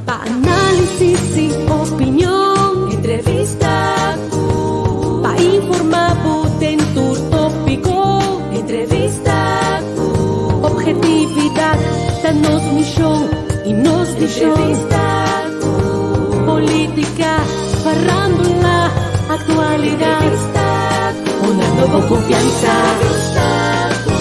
Pa análisis i opinion, entrevista ku pa informá bo den tur tópiko, entrevista ku objetividat ta nos mishon i nos vishon, entrevista ku polítika, farándula, aktualidat, entrevista ku una nobo konfiansa, entrevista ku.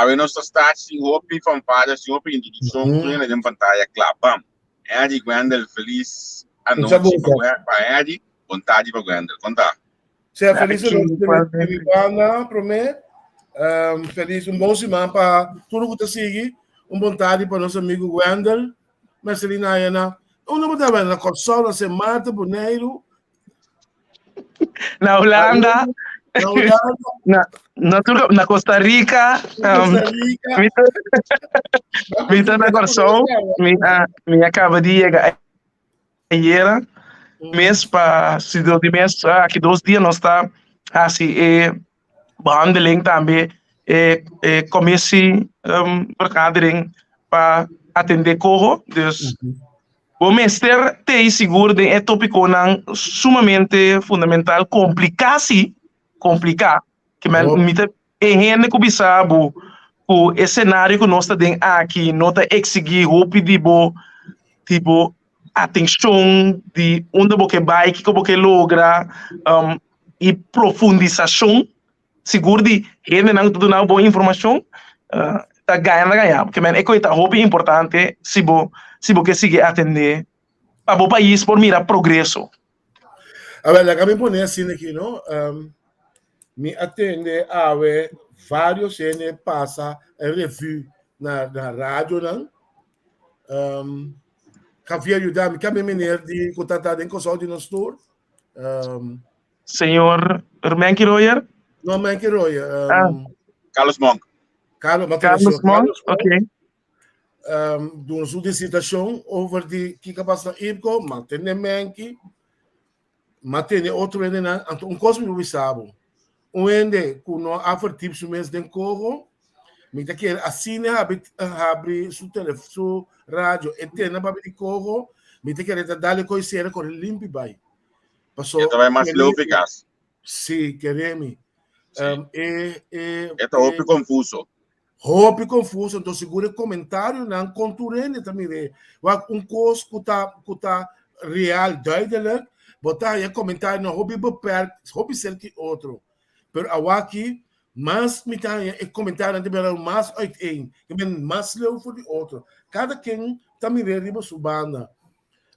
Awe nos ta start sin hopi fanfare, sin hopi introduccion, mm -hmm. den pantalla kla, bam. Eddie Gwendel, feliz anochi pa, pa Eddie, bon tarde pa Gwendel. Konta. Sea feliz anochi de mi banda, promé. Um, feliz un bon siman pa tur ku ta sigui. Un bon tarde pa nos amigo Gwendel. Marcelina Ayana. Unda bo ta na Kòrsou, na Sint Maarten, Boneiru? Na Hulanda. Na Hulanda. Na, na, na Costa Rica. Costa Rica. Um, mi ta na Kòrsou. Mi a, mi a kaba di yega ayera. Mes pa si di mes aki dos dia nos ta hasi e behandeling tambe e e commissie um, vergadering pa atende coho. Dus bo mester tei sigur den e topiconan sumamente fundamental, complica si, complica. Ke men mi ta e hende ku bisa bo ku e scenario ku nos ta den aki no ta exigi hopi di bo di bo atencion di unda bo ke bai, kiko bo ke logra, um, i profundisashon sigur di hendenan ku ta duna bo informashon uh, ta gana na gana. Porque men e ta hopi importante si bo si bo ke sigui atende pa bo pais por mira progreso. A ver, laga mi pone asina aki, no? Um, mi atende awe varios hende pasa e revue na, na radionan. Um, Javier yuda mi, kami meneer di ku tata den Kòrsou di nos tur. Um, Señor Menki Royer? No, Menki Royer. Um, ah. Carlos Monk. Carlos, Carlos Monk, ok. Um, doen su dissertatie over die kika pas na IPCO, mantene Menki. M'a tende otro hendenan, anto un kos mi por bisa bo, un hende ku no a verdiep su mes den koho, mi ta kere asina habri habri su tele su radio e tende papia di koho, mi ta kere ta dal e koi sera kore limpi bai. Paso E ta bai mas leu fi kas. Sí, kere mi. Sí. Um, e, e, E ta hopi e, konfuso. Hopi confuso, enton sigur e comentarionan con tur hende ta mir'é. Wak un cos cu ta cu ta real, duidelijk, bo ta haña comentarionan hopi beperkt, hopi cerca di otro. Pero awaki mas mi ta haña e comentarionan ta bira mas uiteen, ta bira mas leu for di otro. Cada ken ta mir'é riba su banda.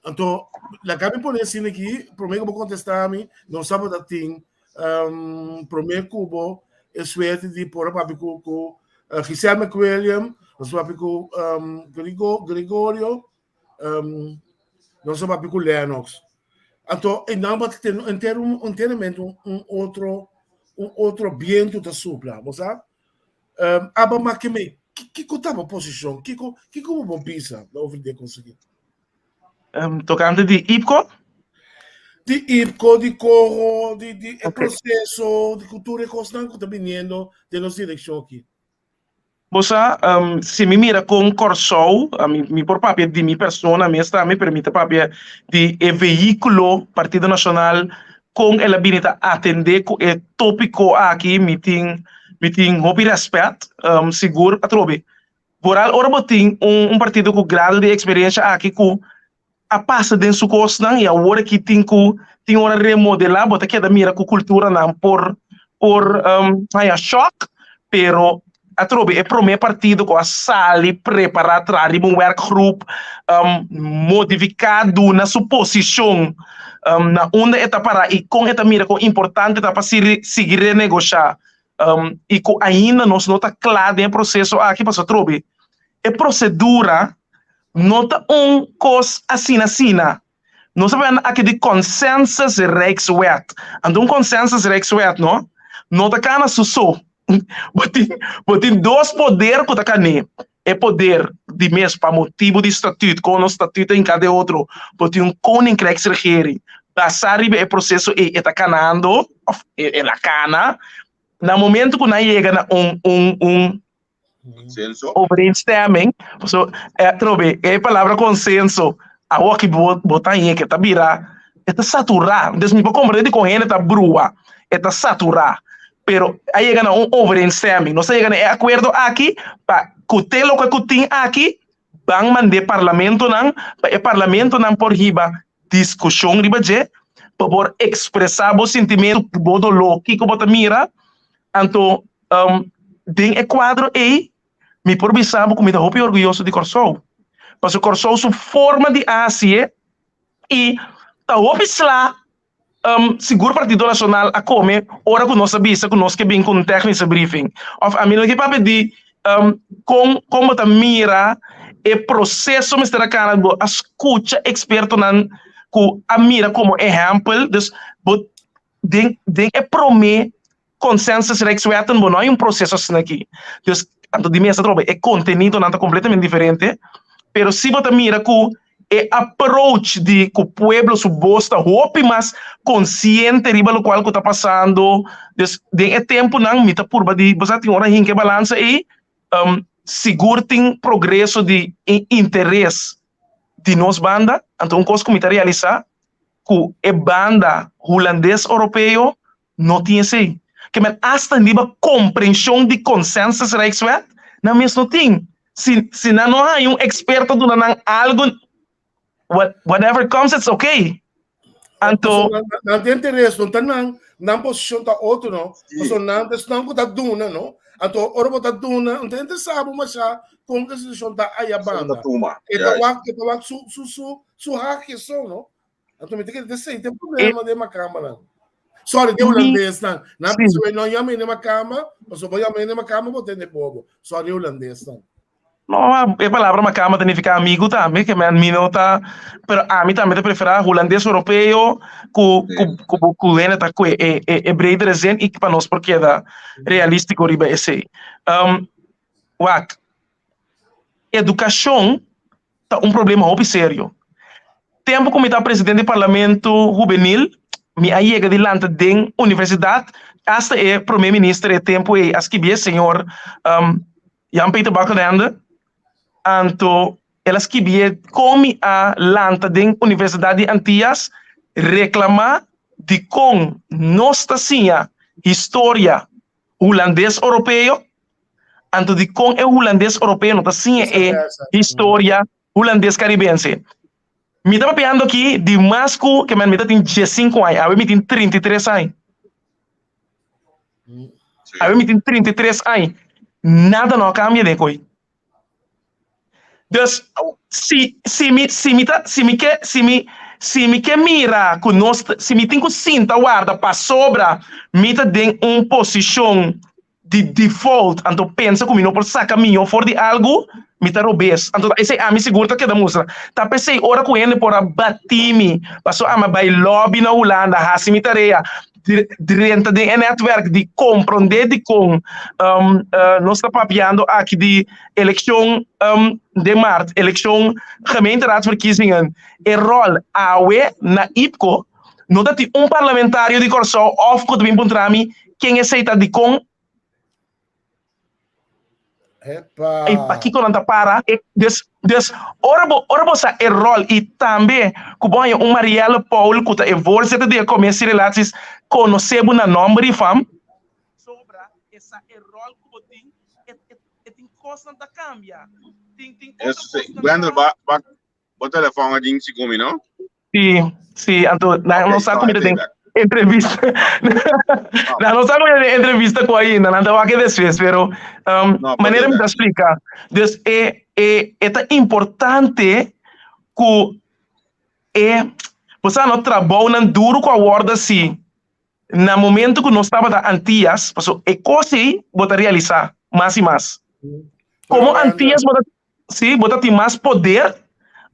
Anto, laga mi pone asina aki, prome ku bo kontestá mi, nos tabata tin um, prome ku bo e suerte di por a papia ku, ku uh, Giselle McWilliam, nos papia ku um, Grigo, Gregorio, um, nos a papia ku Lennox. Anto, e nan bat ten entero, enteramente un, un otro un otro biento ta supla, bo sa? Um, aba make me, kiko ta bo posishon? Kiko, kiko bo por bisa over di e kos aki? Um, tocante di IPCO? Di IPCO, di Coro, di, di e proceso, di cultura e cosnan cu ta viniendo den nos direccion aki. Bo sa, um, si mi mira con Kòrsou, mi, mi por papia di mi persona mes tambe, pero mi ta papia di e vehículo Partido Nacional, con el a bini ta atende cu e tópico aki, mi tin, mi tin hopi respet, um, sigur atrobe. Vooral ora bo tin un un partido ku grado di eksperensha aki ku a pasa den su kosnan i awor aki tin ku tin ora remodelá, bo ta keda mira ku kulturanan por por haña shòk, pero atrobe e promé partido ku a sali prepará traha riba un werkgroep, modifiká duna su posishon na unda e ta pará i kon e ta mira kon importante ta pa sigui renegoshá i ku ainda nos no ta kla den e proseso aki pasobra atrobe e prosedura no ta un kos asina asina. Nos ta papia aki di consensus rijkswet. Anto un consensus rijkswet no no ta kana su so. Bo tin bo tin dos poder ku ta kan'é. E poder di mes pa motibu di statuut, kon nos statuut ta hinká den otro, bo tin un koninkrijksregering basá riba e proseso ei e ta kanando òf el a kana. Na momento ku nan yega na un un un Consenso. overeenstemming, pasobra atrobe e palabra consenso awoki bo bo ta hañ'é ke ta bira e ta saturá. Entonces mi por komprende dikon hende ta brua, e ta saturá. Pero a yega na un overeenstemming. Nos a yega na e akuerdo aki pa ku te loke ku tin aki ban mand'é parlamentonan pa e parlamentonan por hiba diskushon riba dje, pa por ekspresá bo sintimentu, bo doló, kiko bo ta mira. Anto den e kuadro ei mi por bisa bo ku mi ta hopi orguyoso di Kòrsou. Pasobra Kòrsou su forma di hasié i ta hopi sla Sigur Partido Nacional a come ora cu nos a bisa cu nos ke bin cu un technische briefing. Of ami no ke papia di con con bo ta mira e proceso mester a cana, bo a scucha expertonan cu a mira como ehempel, dus bo den den e prome Consensus Rijkswetten bo no hay un proceso asina aki. Dus anto di mes atrobe e contenidonan ta completamente diferente, pero si bo ta mira cu e approach di cu pueblo su bos ta hopi mas consciente riba locual cu ta pasando. Dus den e temponan mi ta purba di bo sa tin ora hinca e balansa ey, sigur tin progreso di interes di nos banda, anto un cos cu mi ta realisa cu e banda Hulandes Europeo No tin esei. Ke men asta riba komprenshon di consensus Rijkswet, nan mes no tin. Si si nan no haña un eksperto duna nan algu, what whatever comes it's okay. Anto. Pasobra nan tin interes, no ta nan, nan posishon ta otro no. Pasobra nan ta esnan ku ta duna no. Anto ora bo ta duna, no ta interesá bo mashá kon e situashon ta aya banda. E ta wak, e ta wak su su su su hakje so no. Anto mi ta kere te sei te problema de makamba nan. Sorry, de holandês nan. Nan bisa we no yama ene makamba, paso bo yama ene makamba bo tende bobo. Sorry holandês nan. No, e palabra makamba ta nifica amigo tambe, ke men mi no ta, pero ami tambe ta prefera hulandes europeo ku ku ku ku hende ta kue e e e bredere zin i pa nos por keda realistico riba esei. Um, wak, edukashon ta un problema hopi serio. Tempo ku mi ta presidente di parlamento hubenil, Mi a yega di lanta den universidat, hasta e prome minister e tempu ei a skibié, señor Jan Peter Balkenende, anto el a skibié kon mi a lanta den Universidat di Antias reklamá dikon nos ta siña historia hulandes oropeo, anto dikon e hulandes oropeo no ta siña e historia hulandes karibense. Mi ta papiando aki di mas ku ke men mi ta tin diesinku aña, awe mi tin 33 aña. Awe mi tin 33 aña. Nada no a kambia den koe. Dus, si, si mi, si mi ta, si mi ke, si mi, si mi ke mira ku nos, si mi tin ku sinta warda pasobra mi ta den un posishon di default, anto pensa ku mi no por saka mihó for di algu, mi ta robes. Anto esei ami sigur ta keda mustra. Ta p'esei ora ku hende por a bati mi, paso ami a bai lobby na Hulanda, hasi mi tarea, drenta den e netwerk di komprondé dikon nos ta papiando aki di elekshon den mart, elekshon gemeenteraadsverkiezingen, e ròl awe na IPKO no ta tin un parlamentario di Kòrsou òf ku ta bin puntra mi ken esei ta dikon Epa. I pakiko nan ta para? Dus, dus ora bo, ora bo sa e rol i tambe ku bo haña un Marielle Paul ku ta e voorzitter di e Commissie Relaties konosé bo na nòmber di fam, sobra e sa e rol ku bo tin, e, e, e tin kosnan ta kambia. Tin, tin otro Eso sí. kosnan Wendel, ta. ba, ba, Bo telefon a djin si ku mi, no? Sí, sí, anto nan Ok, no sa no, ku mi ta e den playback. entrevista. No, Nan no sa ku mi ta den entrevista ku ainda, nan ta wak e despues, pero um, no, bo manera mi ta playback. splika. Dus e, e, e ta importante ku e, bo sa no, trabounan duru ku a wòrdu hasi Na momento ku nos tabata Antias, paso e kos ei bo ta realisá mas i mas. Komo Antias bo ta, sí, bo ta tin mas poder,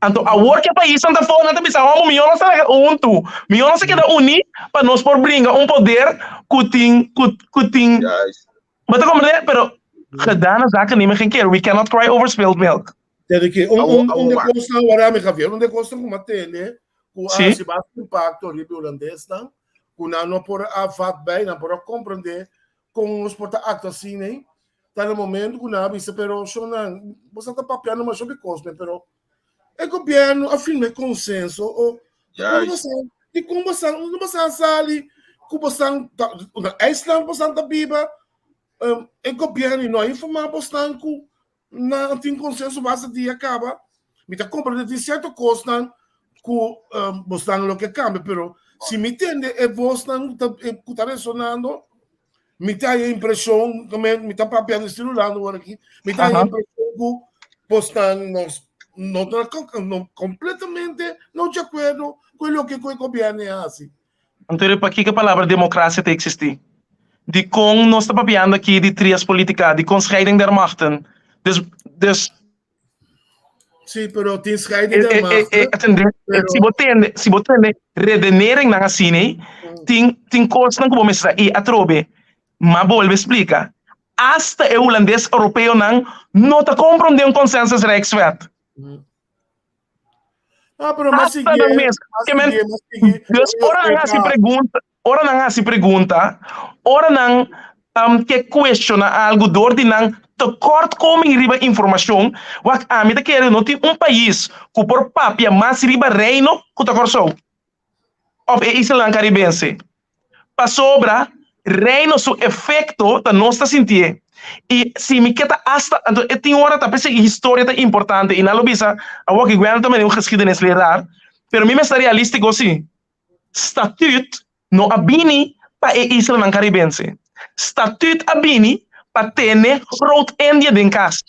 anto awor ku e paisnan ta afó, nan ta bisa, Hòmber, mihó nos ta laga huntu, mihó nos a keda uní pa nos por bringa un poder ku tin, ku, ku tin, bo ta komprendé? Pero gedane zaken nemen geen keer, we cannot cry over spilled milk. Tende ki un un un de kosnan wara mi Javier, un de kosnan ku mi a tende ku a hasi basta impakto riba e hulandesnan, ku nan no por a vat bij, nan por a komprende kon nos por ta aktua asina ei, ta na momento ku nan a bisa pero shonnan boso ta papiando masha hopi kos men pero e gobièrnu a firma e konsenso o dikon boso no boso a sali ku boso ta na IJsland boso ta biba e gobièrnu no a informá boso ku Nan tin konsenso basta dia kaba. Mi ta komprende tin sierto kosnan ku bosnan lo ke kambia, pero si mi tende e vosnan ku ta resonando, mi ta haña impreshon, mi ta papiando estilo Lando awor aki, mi ta haña impreshon ku bosnan no ta kompletamente no di akuerdo ku e loke ku e gobièrnu a hasi. Anto pakiko e palabra demokrasia ta eksistí? Dikon nos ta papiando aki di trias politica? Dikon scheiding der machten? Dus, dus. Sí, pero tin scheiding der machten. Atende, pero... Si bo tende, si bo tende redeneringnan asina ei, tin, tin kosnan ku bo mester sa i atrobe. M'a bolbe splika, asta e hulandes europeonan no ta komprondé un consensus rijkswet. Ah, pero mas Hasta nan mes. Ke men, dus ora nan hasi pregunta, ora nan hasi pregunta, ora nan um, ke cuestiona algo door di nan tekortkoming riba informacion, wak ami ta kere no tin un pais ku por papia mas riba Reino ku ta Kòrsou òf e islanan Karibense. Pasobra Reino su efecto ta nos ta sintié. I si mi ke ta hasta, anto e tin ora ta p'esei historia ta importante i nan lo bisa awor ki Gwendolyn ta mende un geschiedenisleraar, pero mi mester realistico si. Statuut no a bini pa e islanan Caribense. Statuut a bini pa tene Groot Indië den kas.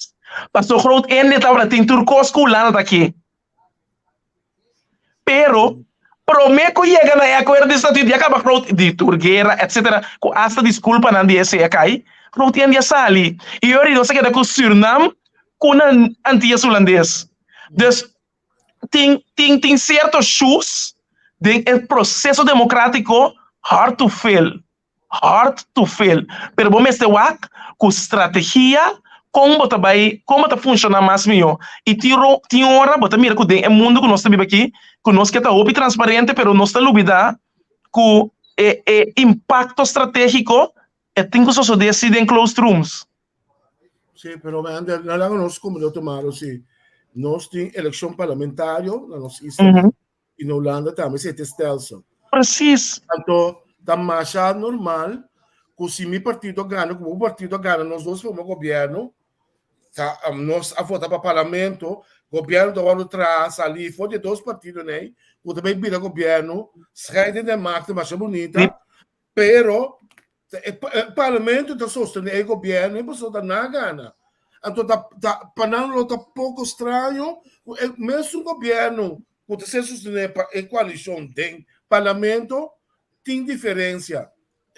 Paso Groot Indië tabata tin tur kos ku Hulanda ta ke. Pero, promé ku yega na e akuerdo di statuut ya kaba groot di tur guera etcetera ku asta diskulpanan di esei a kai, groot India sali i yori nos a keda ku Sürnam ku na Antillas Hulandes. Dus tin tin tin sierto shoes den e proseso demokratiko hard to fill. Hard to fail. Pero bo mester wak ku strategia kon bo ta bai, kon bo ta funshoná mas mihó. I tin ro, tin ora bo ta mira ku den e mundu ku nos ta biba aki, ku nos ke ta hopi transparente pero nos ta lubidá. ku e e impakto stratégiko e tin ku sosodé si den closed rooms. Sí, pero Wendel, no laga nos como de otro maro, sí. Nos tin eleccion parlamentario na nos isla. Mm -hmm. I na Hulanda tambe si e stelsel. Precies. Anto, ta masha normal ku si mi partido gana, ku bo partido gana, nos dos forma gobierno, ta, um, nos a vota pa parlamento, gobierno ta wòrdu traha, sali for di e dos partidonan ei, ku ta bai bira gobierno, scheiding der machten masha bunita, pero e, e parlamento ta sostené e gobierno, e pasobra ta nan a gana. Anto ta, ta, pa nan lo ta poko straño ku e mesun gobierno ku ta ser sostené pa e koalishon den parlamento tin diferensia.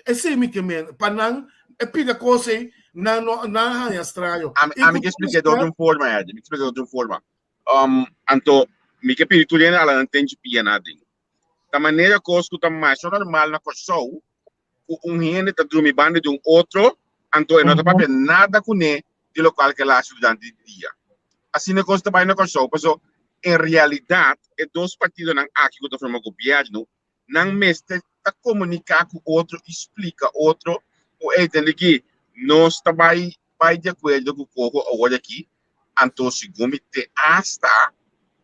Esei mi ke men, pa nan e pida kos ei, nan no nan a haña straño. Ami, ami ke splika di otro forma, Eddie. Mi ke splika di otro forma. Um, anto, mi ke pidi tur hende ala nan tenchi pia na aden. Ta manera kos ku ta masha normal na Kòrsou, ku un hende ta drumi banda di un otro, anto e no ta papia nada kuné di lokual ke el a hasi durante di dia. Asina kos ta bai na Kòrsou, paso en realidat e dos partidonan aki ku ta forma gobièrnu, nan mester ta komuniká ku otro i splika otro ku ey tende ki nos ta bai bai di akuerdo ku Coho awor aki, anto segun mi te asta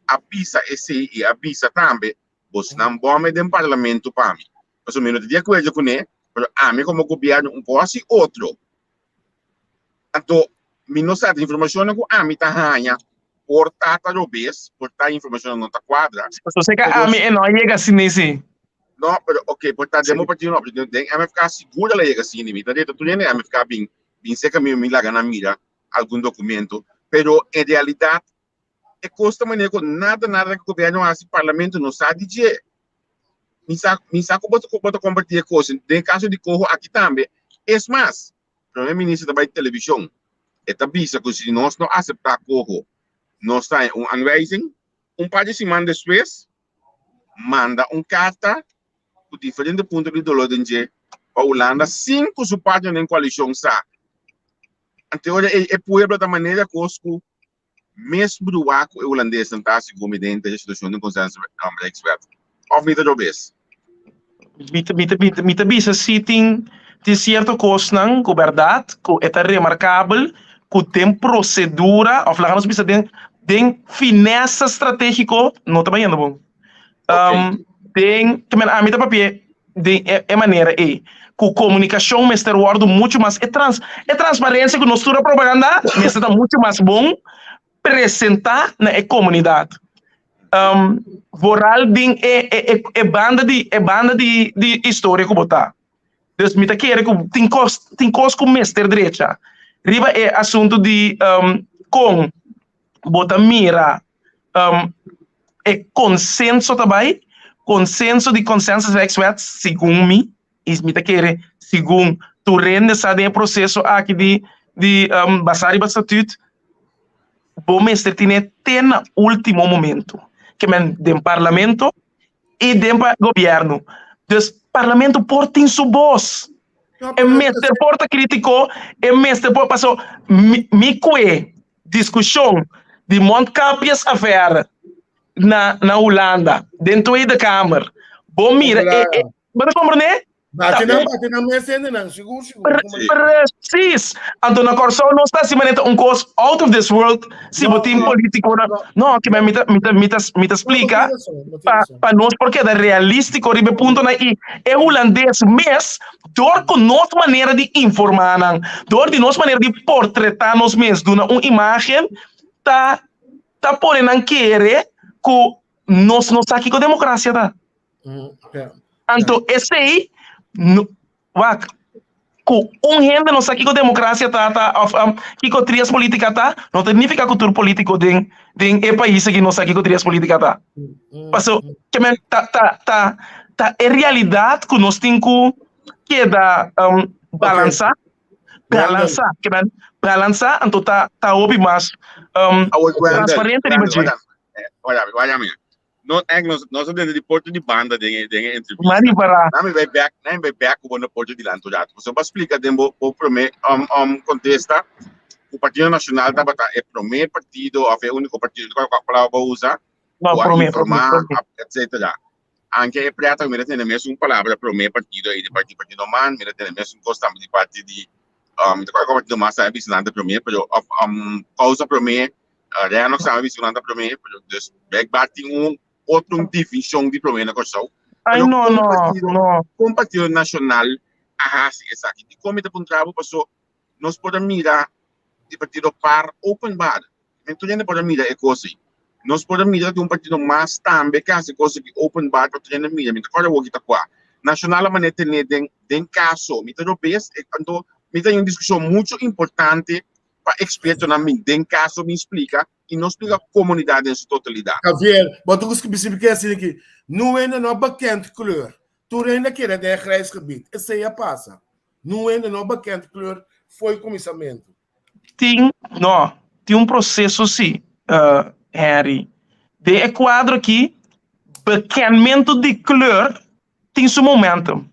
a bisa esei i a bisa tambe bosnan bòme den parlamento pa mi, pasobra mi no ta di akuerdo kuné, pero ami komo gobièrnu un por hasi otro. Anto mi no sa, informashonnan ku ami ta haña por ta ta robes, por ta informashonnan no ta kuadra. Pasobra seka ami e no a yega asina si. No, pero ok, por ta den bo partido no, pero den MFK sigur el a yega asina. Mi ta reta tur hende den MFK bin bin seka mi, mi laga nan mira algun documento, pero en realidad e cos ta manera cu nada nada cu gobierno haci parlamento no sa di dje. Mi sa mi sa cu bo ta bo ta comparti e cos, den e caso di coho aki tambe, es mas, primer minister ta bay television, e ta bisa cu si nos no acepta coho nos ta haña un aanwijzing, un par di siman despues manda un carta ku diferente punto di doló den dje pa Hulanda sin ku su partnernan den koalishon sa. Ante ora ei e pueblo ta manera kos ku mes bruá ku e hulandesnan ta hasi gumi den e situashon den konsenso Rijkswet. Òf mi ta robes? Mi ta, mi ta, mi ta, mi ta bisa si tin, tin sierto kosnan ku bèrdat ku e ta remarkabel ku den prosedura òf laga nos bisa den den finesa stratégiko no ta bayendo bon. Um, den, te men ami ta papia den e, e manera ei, ku komunikashon mester wòrdu muchu mas, e trans, e transparensia ku nos tur a propagandá mester ta muchu mas bon presentá na e komunidat. Um, vooral den e, e, e, e banda di, e banda di, di historia ku bo ta. Dus mi ta kere ku tin kos, tin kos ku mester drecha. Riba e asuntu di um, kon bo ta mira um, e konsenso ta bai, konsenso di consensus Rijkswet, segun mi, i mi ta kere segun tur hende sa den e proseso aki di di um, basá riba statuut, bo mester tine te na último momento. Ke men den parlamento i den pa gobierno. Dus parlamento por tin su bos. E mester por ta crítico, e mester por paso mi, mi kue diskushon di Mondkapjes affaire na na Hulanda den Tweede Kamer. Bo mira e, e bo ta comprende? Bate nan, bate nan mes hende nan, sigur, sigur. Precies. Anto na Kòrsou nos ta hasi manera un kos out of this world si bo tin politikonan. No, ki mi ta mi ta mi ta mi ta splika pa pa nos por keda realístiko riba e puntonan i e hulandes mes dor ku nos manera di informá nan, dor di nos manera di portretá nos mes, duna un imágen ta ta pone nan kere ku nos no sa kiko demokrasia ta. Anto esei, no, wak, ku un hende no sa kiko demokrasia ta ta of um, kiko trias politica ta, no ta nifica ku tur politico den den e pais aki no sa kiko trias politica ta. Paso, ke men ta ta ta ta e realidad ku nos tin ku keda um, balansa, balansa, ke men balansa anto ta ta hopi mas um, transparente riba dje. Wala, wala, No, ek nos nos a dende di porta di banda den e den e entrevista. Mari para. Na mi bai back, na mi bai back ku bo na porta di lanto rato. Pasobra bo a splika den bo bo promé um um kontesta ku Partido Nacional tabata e promé partido òf e úniko partido, kua kua palabra bo a usa, No, ku a promé, promé, informá, promé. etcétera. Anke e preta mi ta tende mesun palabra prome partido ei di parti partido man, mi ta tende mesun kos tambe di parti di mi ta kòrda partido mas tambe bisa nan ta prome pero of kousa prome Rennox tambe bisa nan ta prome pero dus blijkbaar tin un otro un division di prome na Kòrsou. Ay Pero no kon no partido no. kon partido nashonal a hasi esaki? Dikon mi ta puntra bo paso nos por a mira di partido par openbaar. Men tur hende por a mira e kos ei. Nos por a mira di un partido mas tambe ke hasi kos aki openbaar pa tur hende mira. Mi ta kòrda awor ki ta kua. Nashonal a manera tene den den kaso. Mi ta robes e anto mi ta haña un diskushon mucho importante pa ekspertonan bin den kaso bin splika i no splika komunidat den su totalidat. Javier, bo ta kuska bisa mi ke asina ki nu hende no a bekend kleur. Tur hende a keda den e grijs gebied. Esei a pasa. Nu hende no a bekend kleur fo'i kuminsamentu. Tin, no, tin un proseso si, Henry. Den e kuadro aki, bekendmentu di kleur tin su momentum.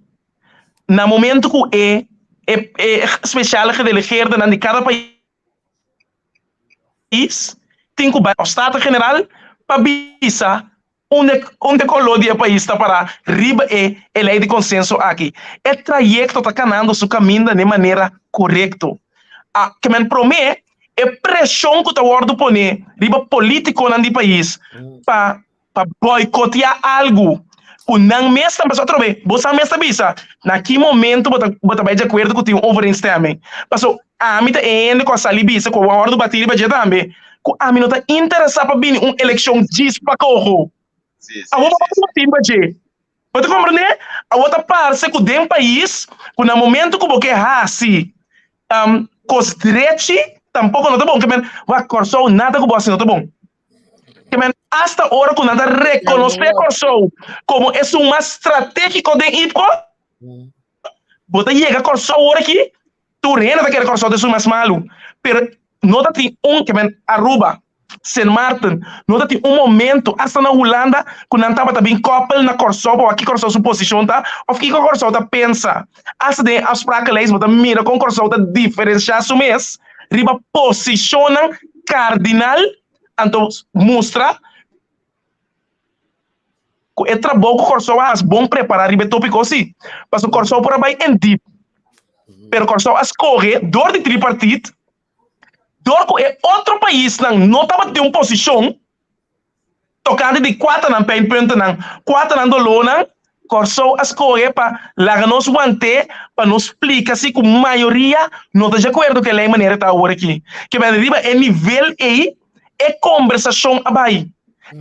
Na momento ku e e e speciale gedelegeerdenan di kada pais tin ku bai Staten General pa bisa Unda unda e koló di e pais ta pará riba e e lei di konsenso aki? E trayekto ta kanando su kaminda n'e manera korekto. A ke men promé e preshon ku ta wòrdu poné riba polítikonan di pais pa pa bòikotiá algu ku nan mes ta pasobra atrobe bo sa mes ta bisa na ki momento bo ta bo ta bai di akuerdo ku tin un overeenstemming. Paso ami ta e hende ku a sali bisa ku a wòrdu batí riba dje tambe. Ku ami no ta interesá pa bini un elekshon djis pa koho. Awor bo por tin pa dje. Bo ta komprendé? Awor ta parse ku den pais ku na momento ku bo ke hasi kos drechi tampoko no ta bon. Ke men, wak Kòrsou nada ku bo hasi no ta bon. Ke men asta ora ku nan ta rekonosé Kòrsou komo esun mas stratégiko den IPKO, bo ta yega Kòrsou ora aki Tur hende ta kere Kòrsou ta esun mas malu, pero no ta tin un, ke men Aruba, Sint Maarten, no ta tin un momento, asta na Hulanda, ku nan tabata bin kòpel na Kòrsou pa wak ki Kòrsou su posishon ta òf kiko Kòrsou ta pensa. Asta den e afsprakenlijst bo ta mira kon Kòrsou ta diferenshá su mes riba posishonnan kardinal, anto mustra Ku e trabou ku Kòrsou a hasi bon prepará riba e tópiko si. Pasobra Kòrsou por a bai en diep, pero Kòrsou a skohe dor di tripartit, dor ku e otro paisnan no tabatin un posishon tokante di kua ta nan pijnpuntennan, kua ta nan dolónan, Kòrsou a skohe pa laga nos want'é pa nos splika si ku mayoria no ta di akuerdo ku e lei manera e ta awor aki. Ke bende riba e nivel ei e kombersashon a bai.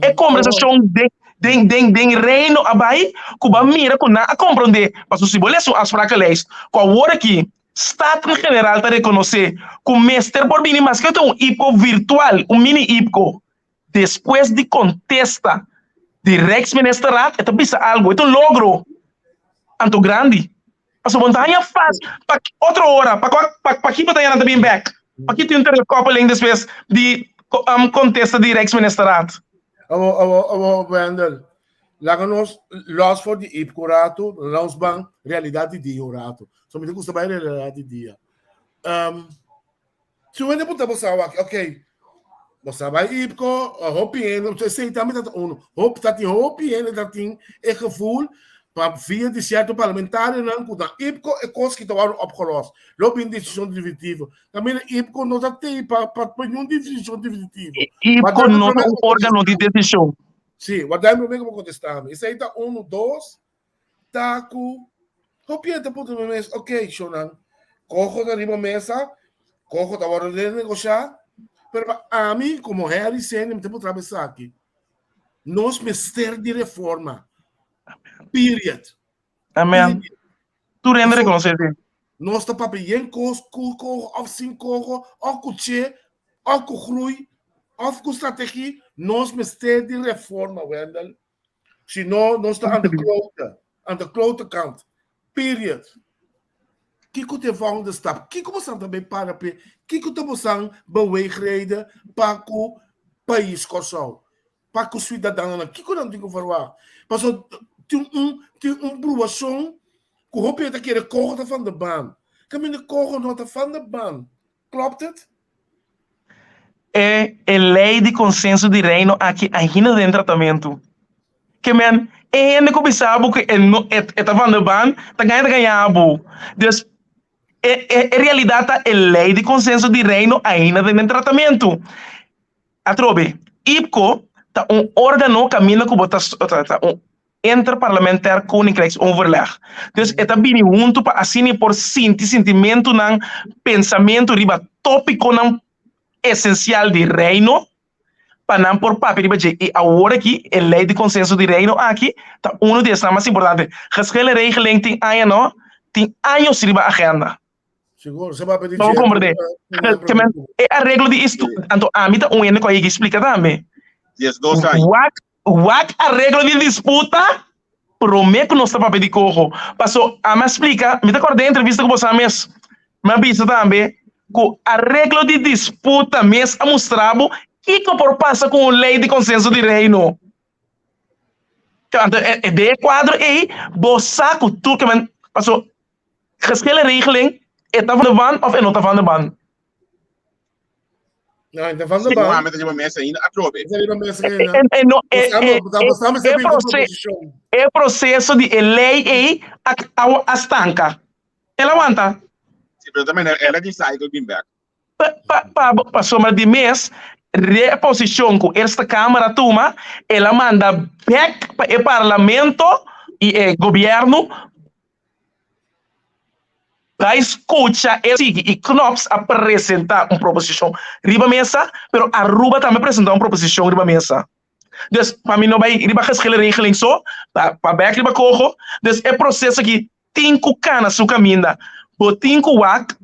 E kombersashon den den den den reino a bai ku bo a mira ku nan a komprondé. Pasobra si bo lesa un afsprakenlijst ku awor aki Staten General ta rekonosé ku mester por bini maske ta un IPCO virtual, un mini IPCO, despues di kontesta di Rijksministerraad e ta bisa algu, e ta un logro anto grandi. Pasobra bo no ta haña fásil pa otro ora, pa kua pa ki bo ta haña nan ta bin bèk? Pa ki tin un terugkoppeling despues di kontesta di Rijksministerraad? Awo, awo, awo, Wendel, laga nos los for di IPCO ratu, nos ban realidat di dia un ratu. So mi ta gusta bai realidat di dia. Um, Si un hende puntra bo sa wak, ok, bo sa bai IPCO, hopi hende, esei tambe ta uno, hopi, ta tin hopi hende ta tin e gevoel pa via di cierto parlamentarionan ku na IPCO e kos ki ta wòrdu opgelost. Lo bin desishon definitivo. Kaminda IPCO no ta tei pa pa pa niun desishon definitivo. IPCO no ta un organo di desishon. Sí, warda mi promé ku bo kontestá mi. Esei ta uno, dos, ta ku hopi hende ta puntra mi mes, ok, shownan, koho ta riba mesa, koho ta wòrdu renegoshá, pero pa ami komo Harry Sende mi ta puntra bo esaki, nos mester di reforma, period. Amen. Tur hende rekonosé esei. Nos ta papia yen kos ku koho òf sin koho, òf ku che, òf ku groei, òf ku strategie, nos mester di reforma, Wendell. Si no, nos ta aan de klote. Aan de klote kant. Period. Kiko ta e volgende stap? Kiko bosan ta bay para p'e? Kiko ta bosan beweegreden pa ku pais Kòrsou? Pa ku suidadanonan? Kiko nan tin ku verwagt? Pasobra tin un tin un bruashon ku hopi hende ta kere koho ta van de baan. Kaminda koho no ta van de baan. Klopt het? E e lei di konsenso di Reino aki ainda den tratamentu. Ke men, e hende ku bisa bo ku e no e e ta van de baan, ta gaña ta gaña bo. Dus e e e realidat ta e lei di konsenso di Reino ainda ta den tratamentu. Atrobe, IPKO ta un órgano kaminda ku bo ta ta un Interparlementair Koninkrijksoverleg. Dus e ta bini huntu pa asina e por sinti sintimentunan, pensamentu riba tópikonan esensial di Reino, pa nan por papia riba dje. I awor aki e Lei di Konsenso di Reino aki ta unu di esnan mas importante. Geschillenregeling tin aña no, tin años riba agenda. Sigur, se papia di dje. Comprende? Ke men, e areglo di istu, anto ami ta un hende ku a yega splika tambe. 12 aña. Wak, wak areglo di disputa promé ku nos ta papia di koho. Paso ami a splika, mi ta kòrda den entrevista ku boso mes, mi a bisa tambe ku areglo di disputa mes a mustra bo kiko por pasa ku un lei di konsenso di reino. Anto den e kuadro ei bo sa ku tur ke men, paso Geschillenregeling, e ta van de band of e no ta van de band? No, e ta van de band. Mohamed riba mesa ainda atrobe. E riba mesa ainda. E no e e e proceso di e ley ei a a stanka. El a wanta. Si, pero tambe el a recycle bin bek. Pa pa pa pasobra di mes reposicion cu Eerste Kamer a tuma, el a manda bek pa e parlamento y e gobierno Bai scucha e sigui y Knops a presenta un proposicion riba mesa, pero Aruba tambe a presenta un proposicion riba mesa. Dus pa mi no bai riba geschillenregeling so, pa pa bek riba coho, dus e proceso aki tin cu cana su caminda. Bo tin cu wak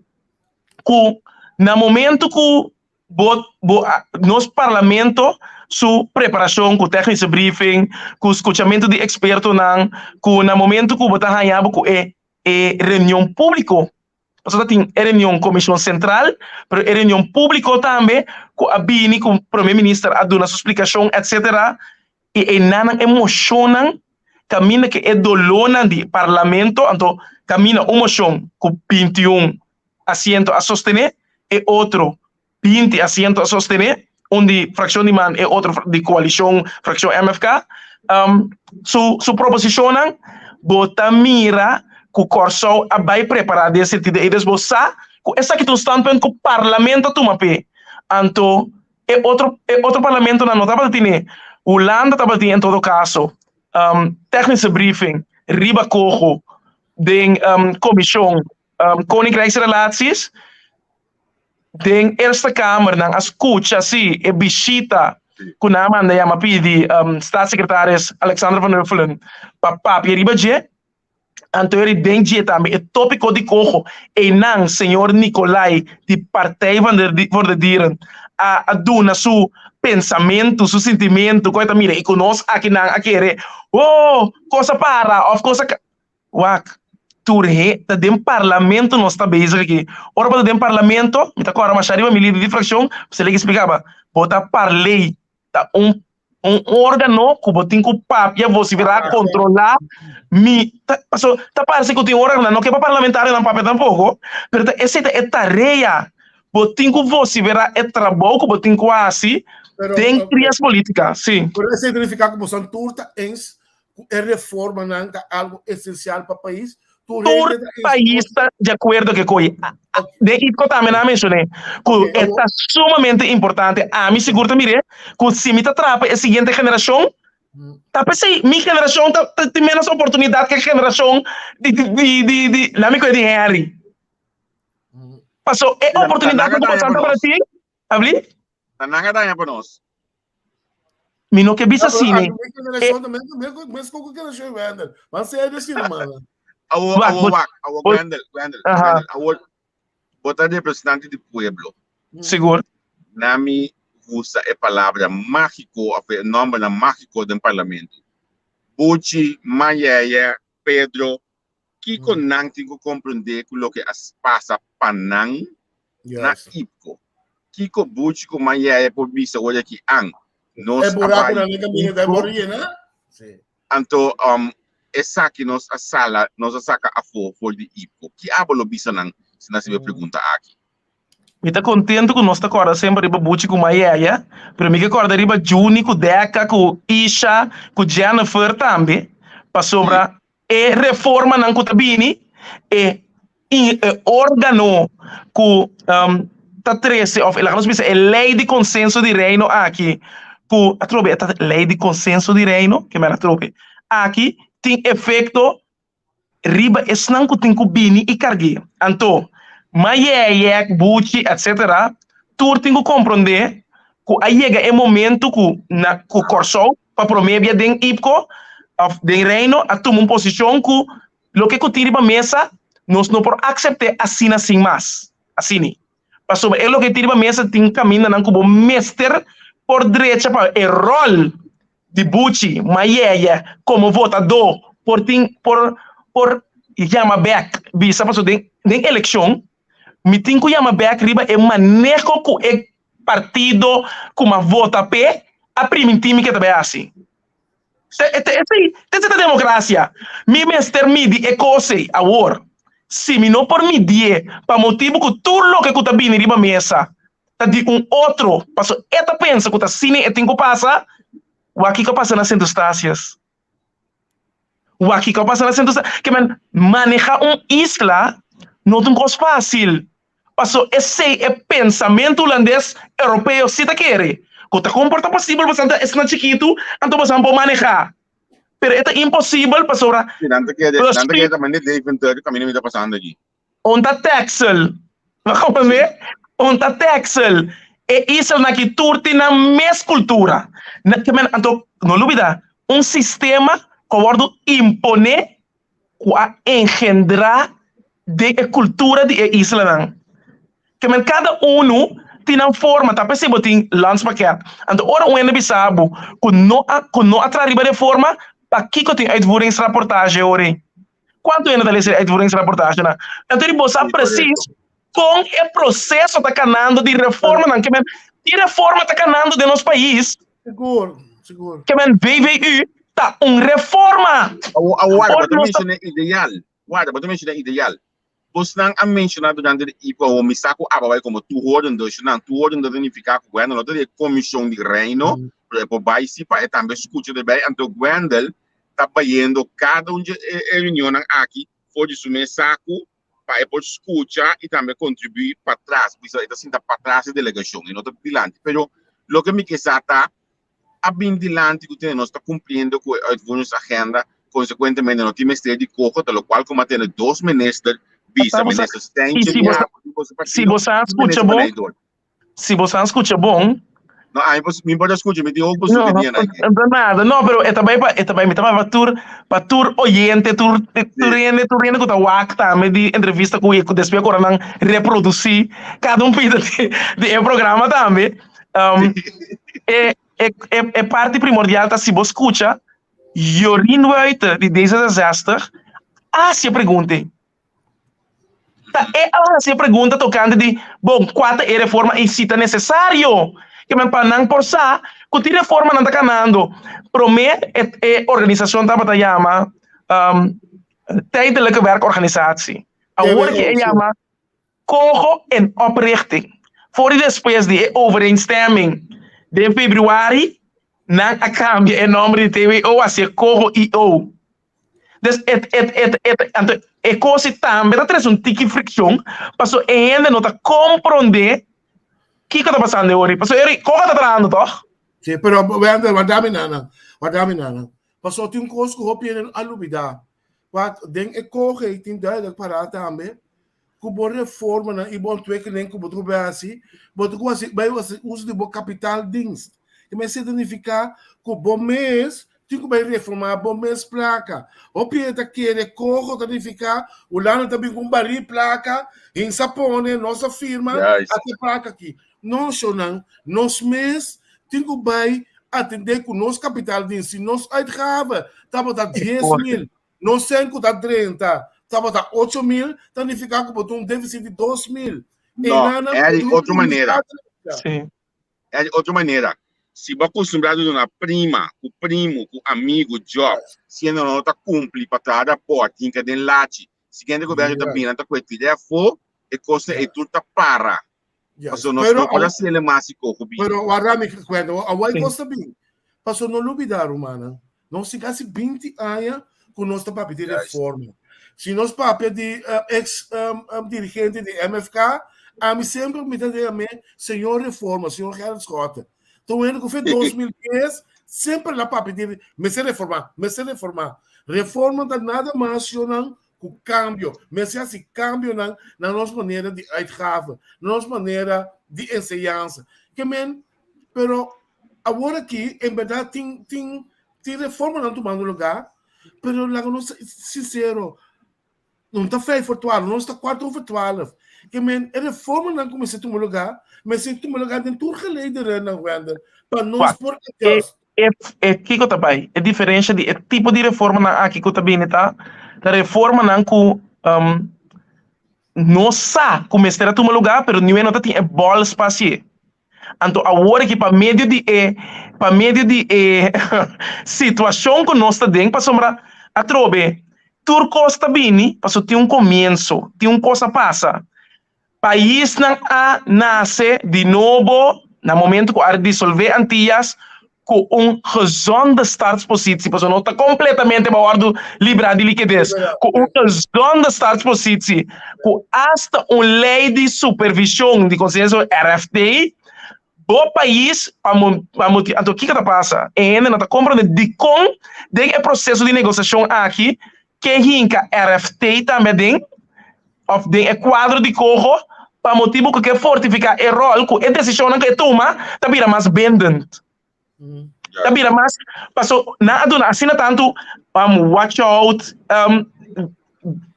cu na momento cu Bo bo nos parlamento su preparacion cu technische briefing, cu scuchamento di expertonan, cu na momento cu bo ta haña bo cu e e reunion publico, pasobra ta tin e reunion comision central, pero e reunion publico tambe cu a bini cu Prome Minister a duna su splicacion etcetera, y eynanan e mocionnan caminda cu e dolornan di parlamento, anto caminda un mocion cu 21 asiento a sostené, e otro 20 asiento a sostené, un di frakshon di man, e otro di koalishon frakshon MFK, su su proposishonnan, bo ta mira ku Kòrsou a bai prepará den sentido ei. Dus bo sa ku esaki ta un standpunt ku parlamento a tuma p'e. Anto e otro e otro parlamentonan no tabata tine. Hulanda tabata tin en todo kaso technische briefing riba koho den komishon Koninkrijksrelaties. Den Eerste Kamer nan a skucha si e bishita ku nan a manda yama pidi Staatssecretaris Alexander van Huffelen pa papia riba dje. Anto eri den dje tambe e topiko di koho einan señor Nicolai di Partij van de voor de Dieren a a duna su pensamentu, su sintimentu ku e ta mira i ku nos akinan a kere, oh kos a para òf kos a Wak, tur he ta den parlamento nos ta bezig aki. Ora bo ta den parlamento, mi ta kòrda masha riba mi lider di frakshon, pasobra el a splikaba, bo ta par lei, ta un un organo ku bo tin ku papia, vosiferá, kontrolá, mi ta paso ta parse ku tin ora nan no ke pa parlamentarionan papia tampoko, pero ta esei ta e tarea, bo tin ku vosiferá e trabou ku bo tin ku hasi den trias politica, si. Pero esei ta nifiká ku boso tur ta eens ku e reformanan ta algo esensial pa pais. Tur pais ta di akuerdo ke koi. Den IPCO tambe nan a menshoné ku e ta sumamente importante. Ami sigur ta mir'é ku si mi ta traha pa e siguiente generashon, ta p'esei mi generashon ta tin ménos oportunidat ke generashon di di di laat mi kohe di Henry. Paso e oportunidatnan ku boso a tabata tin, abli? Ta nan a daña pa nos. Mi no ke bisa asina. Awor, awor, wak, awor, Gwendel, Gwendel, Gwendel, awor, bo ta representante di pueblo. Sigur. Na mi usa e palabra mágiko of e nòmbernan mágiko den parlamento. Buchi, Mayeye, Pedro, kiko nan tin ku komprendé ku loke a pasa pa nan na IPKO? Kiko Buchi ku Mayeye por bisa ora ki an nos a bai IPKO? Anto esaki nos a sala, nos a saka afó for di IPKO. Ki abo lo bisa nan si nan hasiba e pregunta aki? Mi ta kontentu ku nos ta kòrda semper riba Buchi ku Mayaya, pero mi ke kòrda riba Juni ku Deka ku Isha ku Jennifer tambe, pasobra e reformanan ku ta bini, e e organo ku ta trese òf laga nos bisa e lei di konsenso di reino aki ku atrobe e ta lei di konsenso di reino ke mera atrobe aki tin efekto riba esnan ku tin ku bini i karg'é. Anto, Mayeyek, Buchi, etc. Tur tin ku komprondé ku a yega e momentu ku na ku Kòrsou pa promé bia den IPKO òf den Reino a tuma un posishon ku loke ku tin riba mesa nos no por aksept'é asina sin mas, asini. Pasobra e loke tin riba mesa tin kamindanan ku bo mester por drecha pa e ròl di Buchi, Mayeye komo votadó por tin por por yama bèk bisa pasobra den den elekshon mi tin ku yama bèk riba e maneho ku e partido ku mi a vota p'e a primintí mi ke ta bai hasi. Esei esei ta demokrasia. Mi mester midi e kos ei awor. Si mi no por midié pa motibu ku tur loke ku ta bini riba mesa ta di un otro pasobra e ta pensa ku ta asina e tin ku pasa, wak kiko a pasa na Sint Eustatius. Wak kiko a pasa na Sint Eustatius. Ke men, maneha un isla no ta un kos fásil. Pasobra esei e pensamentu hulandes europeo si ta kere, ku ta kon por ta posibel pasobra ta esnan chikitu anto boso por maneha. Pero e ta imposibel pasobra. Sí, nan ta kere, nan ta kere ta mende Deventer kaminda mi ta pasando aki. Un ta Texel. Bo comprende? Un ta Texel. E islanan aki tur tin nan mes kultura. Ke men, anto, no lubida, un sistema ku a wòrdu imponé, ku a engendrá den e kultura di e islanan. Ke men kada unu tin nan forma, ta p'esei bo tin landspakket. Anto ora un hende bisa bo ku no a ku no a traha riba reforma, pakiko tin uitvoeringsrapportage ora ei? Kuantu hende ta lesa e uitvoeringsrapportagenan? Anto di bo sa presis kon e proseso ta kanando di reformanan. Ke men di reforma ta kanando den nos pais. Sigur, sigur. Ke men VVU ta un reforma. Awor, awor, warda, bo ta menshoná ideal. Warda, bo ta menshoná ideal. Bosnan a menshoná durante di IPO awor mi sa ku aba bai komo toehorende. Shunan, toehorende ta nifiká ku Gwendel no ta di e komishon di Reino, pero e por bai si pa e tambe skucha derbei. Anto Gwendel ta bayendo kada un dje e reunionnan aki for di su mes saku pa e por skucha i tambe kontribuí patras. Bisa e ta sinta patras e delegashon, e no ta dilanti. Pero loke mi ke sa ta, a bin dilanti ku tene nos ta kumpliendo ku e uitvoeringsagenda, konsekuentemente no tin mester di koho, ta lokual ku m'a tene dos minister bisa, minister Steintje di di boso partido i minister Van Eyck. Si bo sa skucha bon. No, ami por, mi por ta skucha, mi tin hopi por subi dia na aki. No, nada, no, pero e ta bai pa, e ta bai, mi ta bai pa tur, pa tur oyente, tur, tur hende, tur hende ku ta wak tambe di entrevista ku ku despues ku ora nan reprodusí kada un pida di, di e programa tambe. Um, e, e, e, e parti primordial ta si bo skucha, Jorien Wuite di D66 a hasi e pregunta ei. Ta e a hasi e pregunta tokante di, bon, kua ta e reforma i si ta nesesario? Ke men pa nan por sa ku tin reformanan ta kanando. Promé e e organisashon tabata yama Tijdelijke Werkorganisatie. Awor ke e yama Coho en Oprichting. For di despues di e overeenstemming den febrüari nan a kambia e nòmber di TWO hasié Coho IO. Dus e e e e anto e kos ei tambe ta trese un tiki frikshon paso e hende no ta komprondé kiko ta pasando e ora ei. Paso e ora ei koka ta trahando tòg? Sí, pero Wendel, warda mi nanan, warda mi nanan. Paso tin un kos ku hopi hende a lubidá. Wak, den e kohe ei tin duidelijk pará tambe ku bo reformanan i bo ontwikkeling ku bo ta ku bai hasi, bo ta ku hasi bai hasi uso di bo kapitaaldienst. I mester ta nifiká ku bo mes tin ku bai reformá bo mes plaka. Hopi hende ta kere koho ta nifiká Hulanda ta bin ku un barí plaka, hinsa pone, nos a firma, ata e plaka aki. No, shownan, nos mes tin ku bai atendé ku nos kapitaaldienst. Si nos uitgave tabata 10.000, Nos sèn ku ta drenta tabata 8000, ta nifiká ku bo tin un défisit di 2000. No, e di otro manera. E di otro manera. Si bo a kustumbrá di duna prima, ku primu, ku amigu djòb, siendo nan no ta kumpli pa traha rapòrt, hinka den lachi, siguiente gobièrnu ta bini nan ta kue tir'é afó, e kosnan ei tur ta para. Paso nos no por hasiele mas si coho bin. Pero warda mi cuenta, awor e cos ta bin. Paso no lubida rumannan, nos tin casi binti aña cu nos ta papia di reforma. Si nos papia di ex dirigente di MFK, ami semper mi ta yam'é señor reforma, señor Gerrit Schotte. Ta un hende cu fe 2010 semper el a papia di mester reforma, mester reforma. Reforma ta nada mas yonan ku kambio. Mester hasi kambionan na nos manera di uitgave, na nos manera di enseñansa. Ke men, pero awor aki en bèrdat tin tin tin reformanan tumando lugá, pero laga nos ta sinsero, no ta vijf voor twaalf, nos ta kwart over twaalf. Ke men, e reformanan ku mester tuma lugá, mester tuma lugá den tur gelederennan, Wendel, pa nos por adjust. E e kiko ta bai? E diferensha di e tipo di reformanan aki ku ta bini ta, ta reformanan ku nos sa ku mester a tuma lugá pero niue no ta tin e bòls pa hasié. Anto awor aki pa medio di e pa medio di e situashon ku nos ta den pasobra atrobe tur kos ta bini pasobra tin un komienso, tin un kos a pasa. Paisnan a nase di nobo na momento ku a disolvé Antillas ku un gezonde startspositie, pasobra no ta kompletamente bo a wòrdu librá di likides, ku un gezonde startspositie, ku asta un lei di supervishon di konsenso RFT, bo pais pa pa moti anto kiko ta pasa? E hendenan ta komprondé dikon den e proseso di negosiashon aki ke hinka RFT tambe aden òf den e kuadro di koho pa motibu ku ke fortifiká e ròl ku e desishonnan ku e tuma ta bira mas bindend. Ta bira mas paso nan a duna asina tantu watch out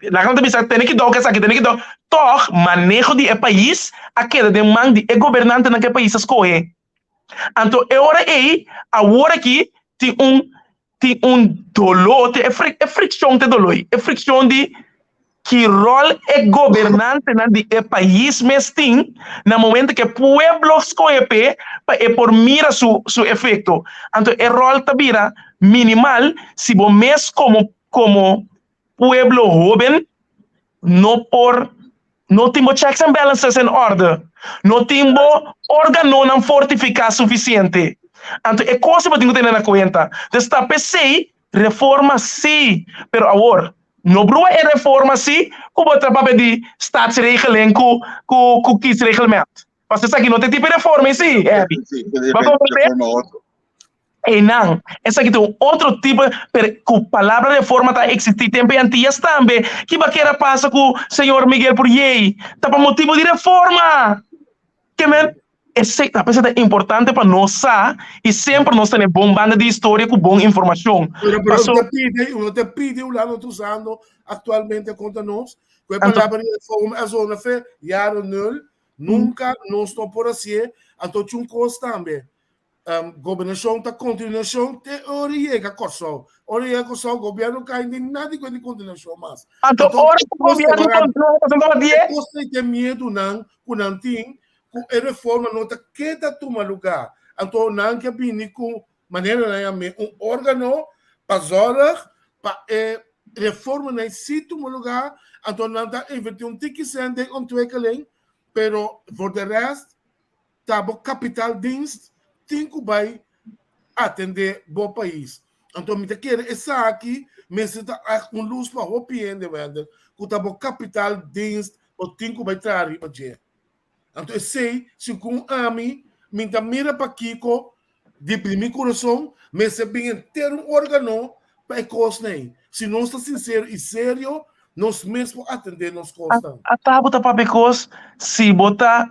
laga nan ta bisa tene kidou ku esaki tene kidou tòg maneho di e pais a keda den man di e gobernantenan ku e pais a skohe. Anto e ora ei awor aki tin un tin un doló, tin e e frikshon ta e doló ei, e frikshon di ki ròl e gobernantenan di e pais mes tin na momento ku e pueblo skohe p'e pa e por mira su su efekto. Anto e ròl ta bira minimal si bo mes komo komo pueblo hoben no por no tin bo checks and balances en orde, no tin bo organonan fortifiká sufisiente. Anto e kos ei bo tin ku tene na kuenta. Entonces ta p'esei reforma sí, pero awor no brua e reforma sí ku bo ta papia di staatsregeling ku ku ku kiesreglement. Pasobra esaki no ta e tipo di reforma ei sí, Eddie. Bo a komprendé? Einan, esaki ta un otro tipo, pero ku palabra reforma ta eksistí tempu e Antillas tambe. Ki bakera pasa ku señor Miguel Purjey? Ta pa motibu di reforma! Ke men, esei ta p'esei ta importante pa nos sa i semper nos tene bon banda di historia ku bon informashon. Pero pero Paso, uno te pide, uno te pide Hulanda ta usando aktualmente kontra nos, ku e palabra di reforma a zona fe jaren nul, nunka nos no por hasié, anto chun kos tambe. Gobernashon ta kontinuashon te ora e yega Kòrsou. Ora e yega Kòrsou, gobièrnu kai ni nada ku di kontinuashon mas. Anto ora ku gobièrnu kontinua pasobra tabata di e. Kos ei ta e miedunan ku nan tin ku e reforma no ta keda tuma lugá. Anto nan ke bini ku manera nan yam'é un órgano pa zòrg pa e reformanan si tuma lugá. Anto nan ta invertí un tiki sèn den ontwikkeling, pero voor de rest Ta bo kapitaaldienst tin ku bai atendé bo pais. Anto mi ta kere esaki mester ta ègt un lus pa hopi hende, Wendel, ku ta bo kapitaaldienst bo tin ku bai traha riba dje. Anto esei, segun ami, mi ta mira pakiko di mi kurason mester bin henter un órgano pa e kosnan ei. Si nos ta sinsero i serio, nos mes por atendé nos kosnan. Ata bo ta papia kos si bo ta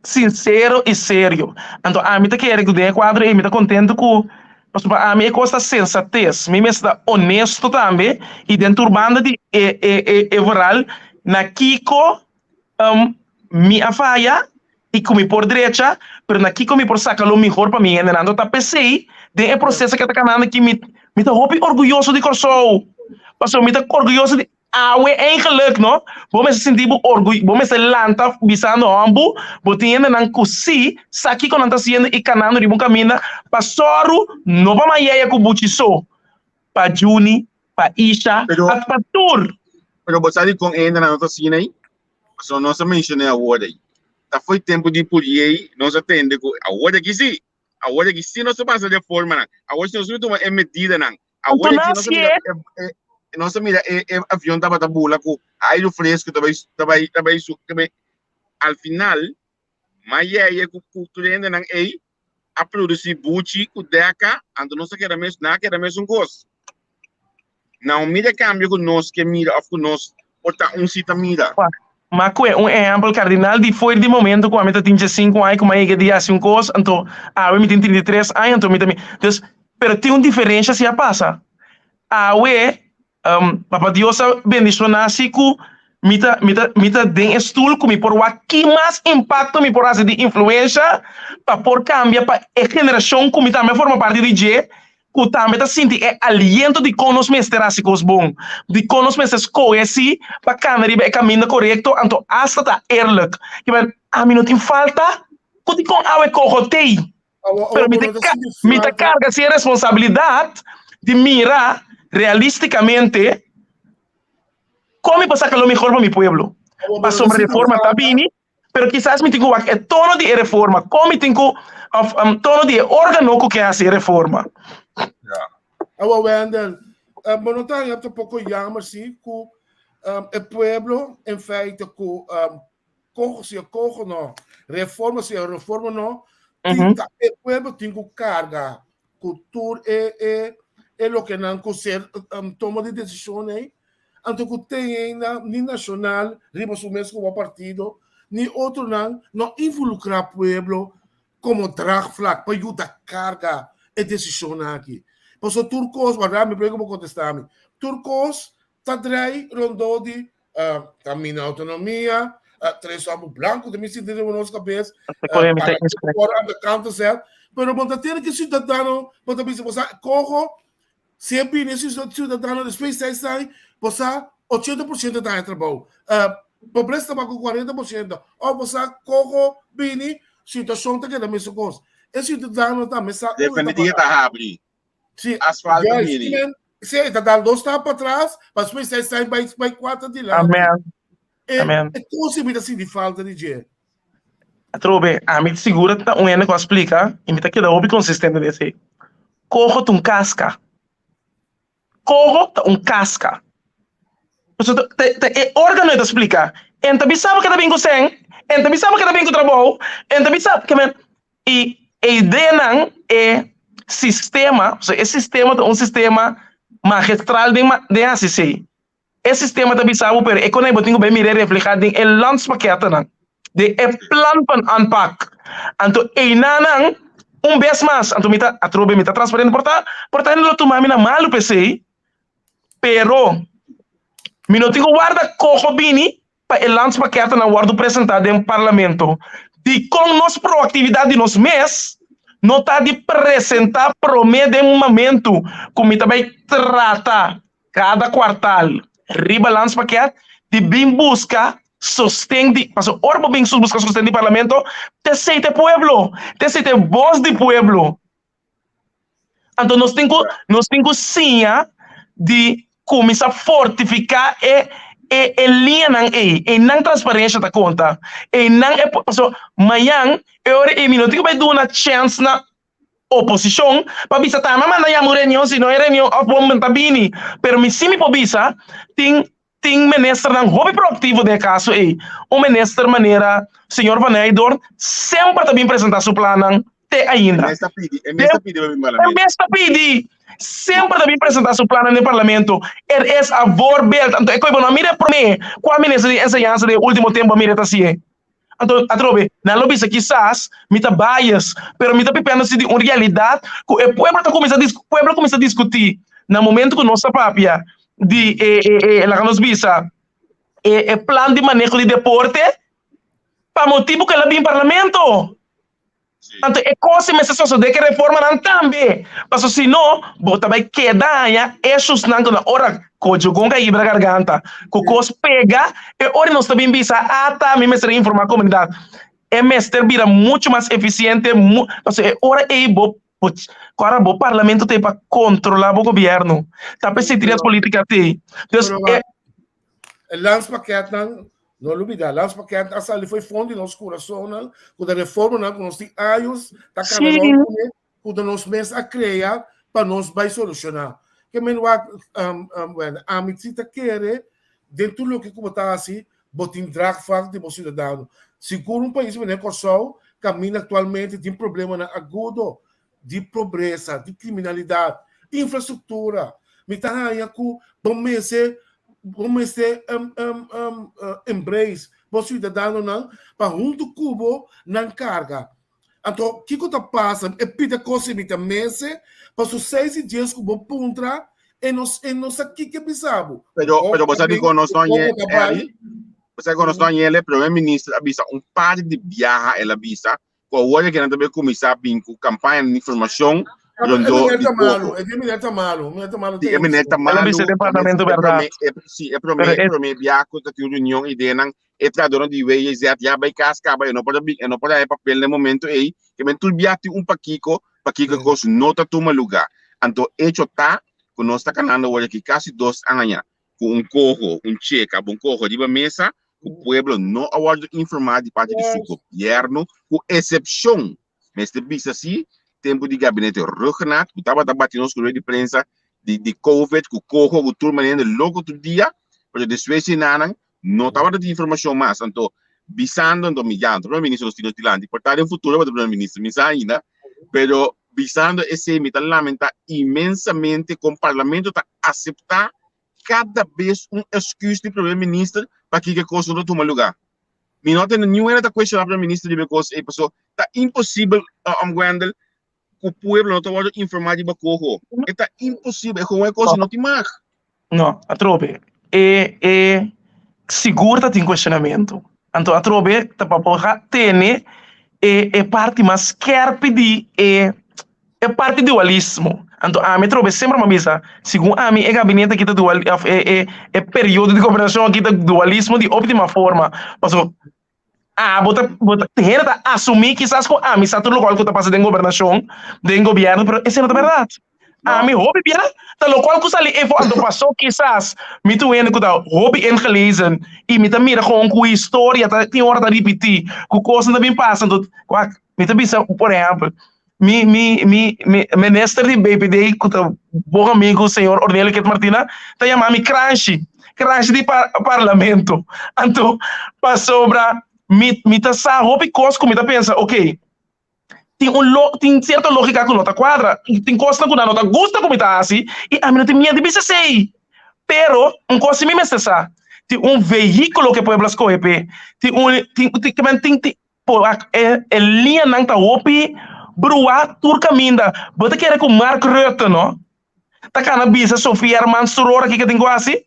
sinsero i serio. Anto ami ta kere ku den e kuadro ei mi ta kontentu ku pasobra pa ami e kos ta sensates. Mi mester ta honesto tambe i den tur banda di e e e vooral na kiko mi a faya i ku mi por drecha, pero na kiko mi por saka lo mihor pa mi hendenan. Anto ta p'esei den e proseso ke ta kanando aki mi mi ta hopi orguyoso di Kòrsou, pasobra mi ta orguyoso di awe eigenlik no, bo mester sinti bo orgu bo mester lanta bisando hòmbu bo tin hendenan ku si sa kiko nan ta hasiendo i kanando riba un kaminda pa sòru no pa Mayaya ku Buchi so, pa Juni, pa Isha, Pero, pa tur. Pero bo sa dikon e hendenan no ta asina ei? Pasobra nos a menshoná awor ei. Ta foi tempu di Puriei nos a tende ku awor aki sí, awor aki sí nos ta pasa reformanan, awor sí nos ta tuma e medidanan, awor aki nos a mira e nos a mira e e avion tabata bula ku airu fresku ta bai ta bai ta bai su ta bai al final ma yeye ku ku tur hendenan ei a produsí buchi ku deka anto nos a keda mes nan a keda mesun kos. Nan no mira e kambio ku nos ke mira òf ku nos por ta un si ta mira. Ma kue un ehèmpel kardinal di for di momento ku ami ta tin diesinku aña ku mi a yega di hasi un kos, anto awe mi tin 33 aña anto mi ta mi dus pero tin un diferensha si a pasa. Awe Papa Dios a bendishoná si ku mi ta mi ta mi ta den e stul ku mi por wak ki mas impakto mi por hasi di influensha pa por kambia pa e generashon ku mi tambe a forma parti di dje ku tambe ta sinti e aliento di kon nos mester hasi kos bon, di kon nos mester skohe si pa kana riba e kaminda korekto, anto asta ta eerlijk. Kiba ami no tin falta ku di kon awe koho tei, pero mi ta mi ta karga si e responsabilidat di mira realistikamente kon mi por saka lo mihor pa mi pueblo, pasobra reforma ta bini. Pero kisas mi tin ku wak e tono di e reforma, kon mi tin ku, of um, tono di e organo ku ke hasi e reforma. Ja. Awa Wendel, uh, bo no ta haña tampoco jammer si ku um, e pueblo in feite ku um, kogo si e kogo no, reforma si e reforma no, tin mm -hmm. ta, e pueblo tin ku karga ku tur e e e loke nan ku ser um, toma di desishon ei. Anto ku ten ainda ni Nashonal riba su mes komo partido, ni otronan no involukrá pueblo komo draagvlak pa yuda karga e desishonnan aki. Pasobra tur kos, warda mi promé ku bo kontestá mi, tur kos ta drai rondó di kaminda outonomia, tres òmber blanku ta mi sinti riba nos kabes, para por aan de kant te zet, pero bo ta tene ki siudadano bo ta bisa bo sa koho Si e bini e ciudadano despues di seis aña, bo sa 80% ta haña trabou. Uh, pobresa ta baku 40%. Of bo sa koko bini, situacion ta keda mesun kos. E ciudadano tambe sa unda ta Definitiva ta habri. Si, Asfalto juist, bini. men, si, e ta dal dos stap patras, pa despues seis aña bai, bai kuater dilanti. Amen. E, Amen. e kos mi ta sinti falta di dje. Atrobe, ami siguro ta un hende ku a splika i mi ta keda hopi konsistente den esei. Koho ta un kaska. Koho ta un kaska. Pasobra ta ta e organo e ta splika. En ta bisa bo ke ta bin ku sèn, en ta bisa bo ke ta bin ku trabou, en ta bisa ke men i e ideanan e sistema, pasobra e sistema ta un sistema magistral den den hasi esei. E sistema ta bisa bo, pero e konai bo tin ku bai mira e reflehá den e landspakkettenan, den e plan van aanpak. Anto einanan, un bes mas, anto mi ta, atrobe mi ta transparente, por ta, por ta hende lo tuma mi na malu p'esei, pero mi no tin ku warda koho bini pa e landspakkettenan wòrdu presentá den parlamento. Dikon nos proaktividat di nos mes no ta di presentá promé den momentu ku mi ta bai trata Kada kuartal riba landspakket di bin buska sosten di, pasobra ora bo bin buska sosten di parlamento, t'esei ta e pueblo, t'esei ta e bos di pueblo. Anto nos tin ku, nos tin ku siña di kuminsá fortifiká e e e liñanan ei, einan transparensha ta konta, einan e, pasobra mañan e ora ei mi no tin ku bai duna chèns na oposicion pa bisa ta mi manda yama un reunion si no e reunion of bo ta bini pero mi si mi por bisa tin tin ministernan hopi proactivo den e caso ey un minister manera señor Van Heydoorn semper ta bin presenta su plannan te ainda E mes ta pidi e mes ta pidi pa bin parlamento e mes ta pidi semper ta bin presenta su plannan den parlamento er es a voorbeeld anto e koe bo no a mira e prome cua minister di enseñansa den e ultimo tempo a mira ta haci'e. Anto atrobe, nan lo bisa kisas mi ta bias, pero mi ta pipiando si di un realidat ku e pueblo ta kuminsá dis pueblo kuminsá diskutí na momento ku nos ta papia di e e e laga nos bisa e e plan di maneho di deporte pa motibu ku el a bin parlamento. Anto e kos ei mester sosodé ku e reformanan tambe, pasobra si no, bo ta bai keda haña eshusnan ku na ora kojogon ka hibra garganta, ku kos pega, e ora nos ta bin bisa, ata mi mester informá komunidat. E mester bira muchu mas efisiente, pasobra e ora ei bo ku ora bo parlamento ta ei pa kontrolá bo gobièrnu, ta p'esei trias polítika t'ei. Dus e. E landspakketnan. No lubida, Landspakket a sali fo'i fondo di nos kurasonnan, ku ta reformanan ku nos tin años ta kana rònt kuné, ku ta nos mes a krea pa nos bai solushoná. Ke men wak, bueno, ami si ta kere den tur loke ku bo ta hasi, bo tin draagvlak di bo siudadano. Sigur un pais manera Kòrsou kaminda aktualmente tin problemanan agudo di pobresa, di kriminalidat, infrastruktura. Mi ta haña ku bo mester bo mester embrace bo siudadanonan pa huntu ku bo nan karga. Anto kiko ta pasa? E pida kos ei mi ta mester pasobra seis di dies ku bo puntra e no e no sa kiko e bisa bo. Pero pero bo sa dikon nos no hañ'é Ernie? Bo sa dikon nos no hañ'é? E prome minister a bisa un par di biaha el a bisa ku awor e kinan ta bay kuminsá bin ku kampaña di informashon rondó di koko. E meneer ta malu, e meneer ta malu. Si, e meneer ta malu. El a bisa departamento bèrdat. Si, e promé, e promé bia ku ta tin reunion i denan e trahadónan di WJZ ya bay kas kaba, e no por a bin, e no por a haña papel na e momento ei, ke men tur bia tin un pakiko, pakiko e kos no ta tuma lugá. Anto echo ta ku nos ta kanando awor aki kasi dos aña ku un koho, un cheka, un koho riba mesa, ku pueblo no a wòrdu informá di parti di su gobièrnu, ku esepshon, mester bisa si, tempu di gabinete Rhuggenaath, ku tabata bati nos ku rueda di prensa di di covid, ku koho, ku tur manera hende loko tur dia, pero despues di nanan no tabata tin informashon mas. Anto, bisando, anto mi ya no ta prome minister nos tin nos dilanti, por ta den futuro bo ta prome minister, mi sa ainda, pero bisando esei mi ta lamenta inmensamente kon parlamento ta aseptá kada bes un excuse di primer minister pa kiko e kos no ta tuma lugar. Mi no tende niun hende ta cuestiona primer minister riba e kos ei paso ta imposibel um Wendel ku pueblo no ta wordo informa riba koho. E ta imposibel e gewoon e kos no tin mag. No, atrobe e e sigur ta tin cuestionamento. Anto atrobe ta pa por tene e e parti mas skerpi di e E parti dualismo. Anto ami atrobe semper mi a bisa, segun ami e gabinete aki ta dual of e e e periodo di gobernashon aki ta dualismo di optima forma. Pasobra abo ta bo ta hende ta asumí kisas ku ami sa tur lokual ku ta pasa den gobernashon, den gobièrnu, pero esei no ta bèrdat. Ami hopi bia ta lokual ku sali efo anto paso kisas mi ta un hende ku ta hopi ingelezen i mi ta mira kon ku historia ta tin ora ta ripití, ku kosnan ta bin pasa anto wak mi ta bisa por ehèmpel Mi, mi, mi, mi minister di BPD, ku ta bon amigu señor Ornelio Ket Martina, ta yama mi Kranshi, Kranshi di par parlamento. Anto, pasobra mi, mi ta sa hopi kos ku mi ta pensa, ok, tin un lo, tin sierto lógika ku no ta kuadra, tin kosnan ku nan no ta gusta ku mi ta hasi, i ami no tin miedu di bisa esei. Pero, un kos si mi mester sa, tin un vehíkulo ku e pueblo a skohe p'e, tin un, tin, tin, tin, tin, Por wak e e liñanan ta hopi bruá tur kaminda. Bo ta kere ku Mark Rutte no ta kana bisa Sofia Hermans tur ora kiko tin ku hasi?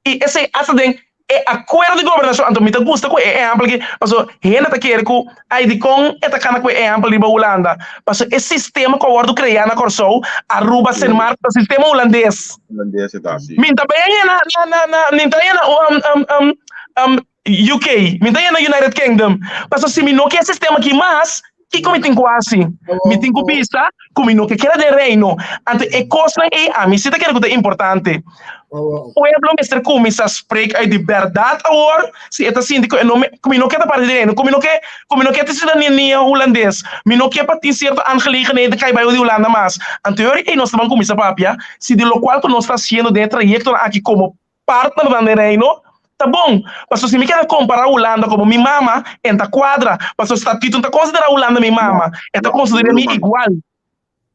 I esei asta den e akuerdo di gobernashon. Anto mi ta gusta ku e ehèmpel aki pasobra hende ta kere ku ai dikon e ta kana ku e ehèmpel riba Hulanda? Pasobra e sistema ku a wòrdu kreá na Kòrsou, Aruba, Sint Maarten ta sistema hulandes. Hulandes e ta si. Mi ta bai na na na mi ta na UK, mi ta yendo United Kingdom, pasobra si mi no ke e sistema aki mas, kiko mi tin ku hasi? Mi tin ku bisa ku mi no ke keda den Reino. Anto e kosnan ei ami si ta kere ku ta importante. Pueblo mester kuminsá spreek uit di bèrdat awor, si e ta sinti ku e no ku mi no ke ta parti di Reino, ku mi no ke ku mi no ke ta siudadania hulandes, mi no ke pa tin sierto aangelegenheden kai bai di Hulanda mas. Anto e ora ei nos ta ban kuminsá papia si di lokual ku nos ta hasiendo den e trayektonan aki komo Partnernan den Reino ta bon, pasobra si mi keda kompara Hulanda komo mi mama, e ta kuadra, pasobra statuto no ta konsidera Hulanda mi mama, e ta konsidera mi igual.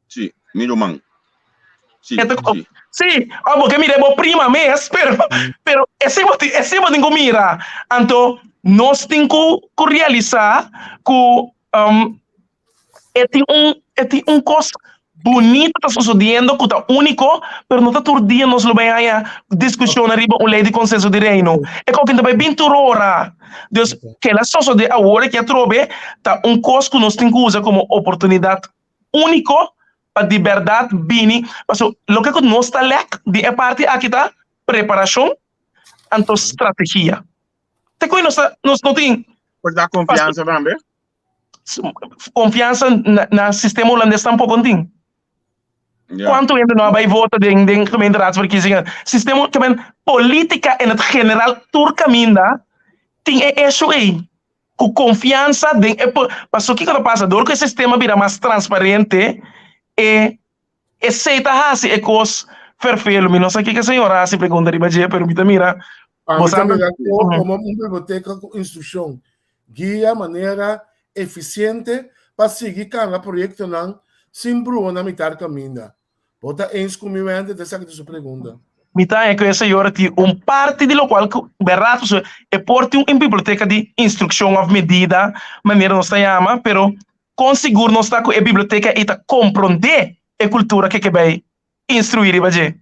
Sí, mi ruman. Sí, sí. Sí, o bo ke mira e bo prima mes, pero, pero esei bo tin, esei bo tin ku mira. Anto nos tin ku ku realisá ku E tin un, e tin un kos bunito ta sosodiendo ku ta úniko, pero no ta tur dia nos lo bai haña diskushonnan riba un lei di konsenso di Reino. E koke ta bai bin tur ora. Dus, kela sosodé awor aki atrobe ta un kos ku nos tin ku usa komo oportunidat úniko pa di bèrdat bini. Pasobra loke ku nos ta lèk di e parti aki ta preparashon anto strategia. Te koe nos ta, nos no tin. Por da konfiansa tambe. Confianza na, na sistema holandés tampoco no tin. Ja. Cuanto hende no a bay vota den, den gemeenteraadsverkiezingen? Sistema, ke men, politica in het general tur caminda. Tin e issue ei ku konfiansa den e paso kiko ta pasa dor ku e sistema bira mas transparente e esei ta hasi e kos ferfelu. Mi no sa kiko e señora a hasi pregunta riba dje pero mi ta mira Pa mi ta mira komo un biblioteka ku instrukshon, guia manera efisiente pa sigui kanga proyektonan sin brua na mitar kaminda. Bo ta eens ku mi, Wendel? Esaki ta su pregunta. Mi ta haña ku e señora tin un parti di lokual ku bèrdat pasobra e por tin un biblioteka di instrukshon òf medida manera nos ta yama pero kon sigur nos ta ku e biblioteka ei ta komprondé e kultura ke ke bai instruí riba dje?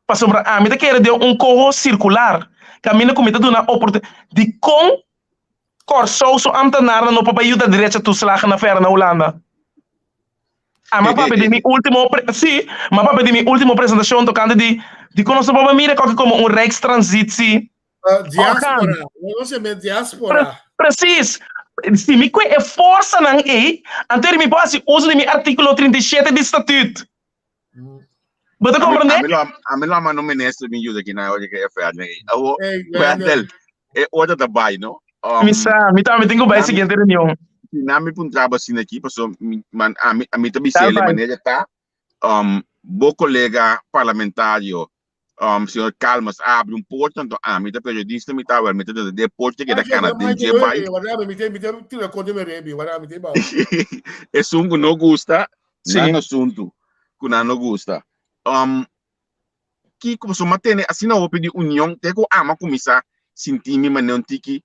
Pasobra ami ta kere den un koho sirkular kaminda ku mi ta duna oportunidat dikon Kòrsou su amtenarnan no por bai yuda drecha toeslagen na fèra na Hulanda? Ami a papia di mi ultimo sí, mi a papia di mi ultimo presentashon tokante di dikon nos no por bai mira kòke komo un rijkstransitie orgaan. Diaspora, nos yama diaspora. Precies. Si mi kue e forsanan ei, anto mi por hasi uso di mi artíkulo 37 di statuut. Bo ta comprende? Ami lo, ami lo manda un minister mi yuda ki na oye ke FR ne. Awo, Wendel, e ora ta bai, no? Um, mi sa, mi tambe tin ku bai siguiente reunion. Na mi puntraba asina aki, paso mi, man, ami, ami ta bisele manera ta, um, bo kolega parlamentario, um, señor Calmes a abri un porta, anto ami ta periodista, mi ta wel, mi ta de de porta keda kana den dje bai. Esun ku no gusta, nan asuntu ku nan no gusta. Um, kiko pasobra mi a tene asina hopi di union te ku ami a kuminsá sinti mi manera un tiki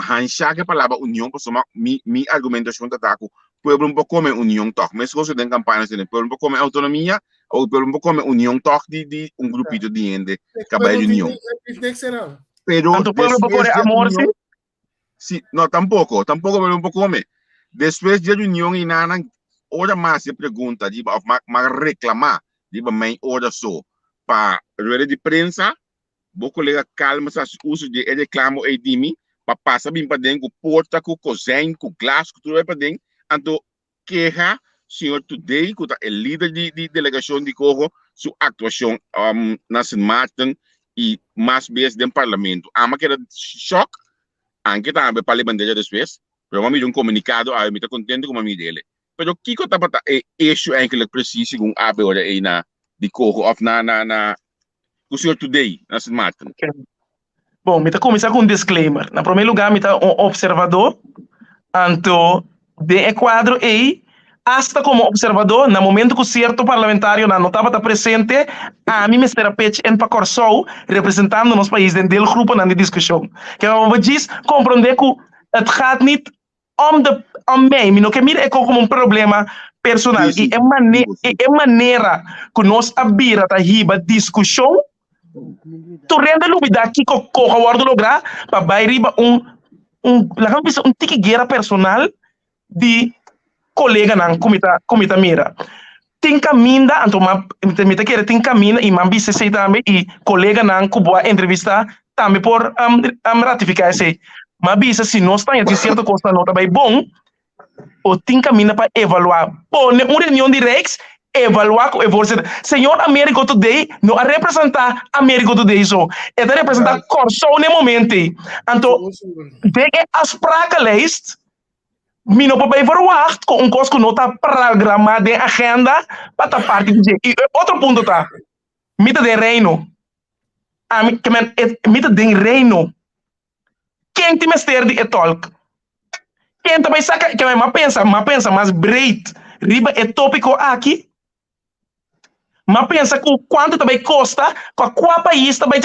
hansha ku e palabra union pasobra mi mi argumentashon ta ta ku pueblo no por kome union tòg meskos ku den kampaña nos tene pueblo no por kome outonomia awor pueblo no por kome union tòg di di un grupito di hende ka bai reunion pero Anto pueblo por kore amor si? Si, no, tampoco, tampoco pueblo no por kome. Despues di e reunion ei nan ora mas e pregunta riba of mas reklamá riba mei ora so pa rueda di prensa Bo kolega kalma sa hasi uso di e reklamo ei di mi pa pasa bin paden ku porta, ku kozijn, ku glas, ku tur bai paden. Anto keha señor Today ku ta e lider di di delegashon di Coho su aktuashon na Sint Maarten i mas bes den parlamento. Ama keda shòk, anke tambe pa Libandera despues, pero mi a mira un komunikado awe, mi ta kontento ku mi a mira ele. Pero kiko tabata e issue eigenlijk precies segun abe ora ei na di Coho of na na na ku señor Today na Sint Maarten? Bon, mi ta kuminsá ku un disclaimer. Na promé lugá mi ta un opservadó, anto den e kuadro ei, asta komo opservadó, na momento ku sierto parlamentarionan no tabata presente, ami mester a pitch in pa Kòrsou representando nos pais den deelgroepennan di diskushon. Keba bo por djis komprondé ku het gaat niet om de om mij, mi no ke mira e ko komo un problema personal. I e mane i e manera ku nos a bira ta hiba diskushon, tur hende lubidá kiko kok a wòrdu lográ pa bai riba un un laga mi bisa un tiki guera personal di koleganan ku mi ta ku mi ta mira. Tin kaminda, anto ma mi ta kere tin kaminda i man bisa esei tambe i koleganan ku bo a entrevistá tambe por ratifiká esei. Ma bisa si nos ta haña tin sierto kosnan no ta bai bon, bo tin kaminda pa evaluá. Pone un reunion di Rijks, evaluá ku e voorzitter. Señor Americo Today no a representá Americo Today so, e ta representá Kòrsou na e momento ei. Anto den e afsprakenlijst Mi no por bay verwacht cu un cos cu no ta programa den agenda pa ta parti di dje. Y e otro punto ta, mi ta den Reino. Ami, ke men, e, mi ta den Reino. Ken tin mester di e tolk? Ken ta bay saca, ke men, m'a pensa, m'a pensa mas breed riba e topico aki. M'a pensa ku kuantu ta bai kosta pa kua pais ta bai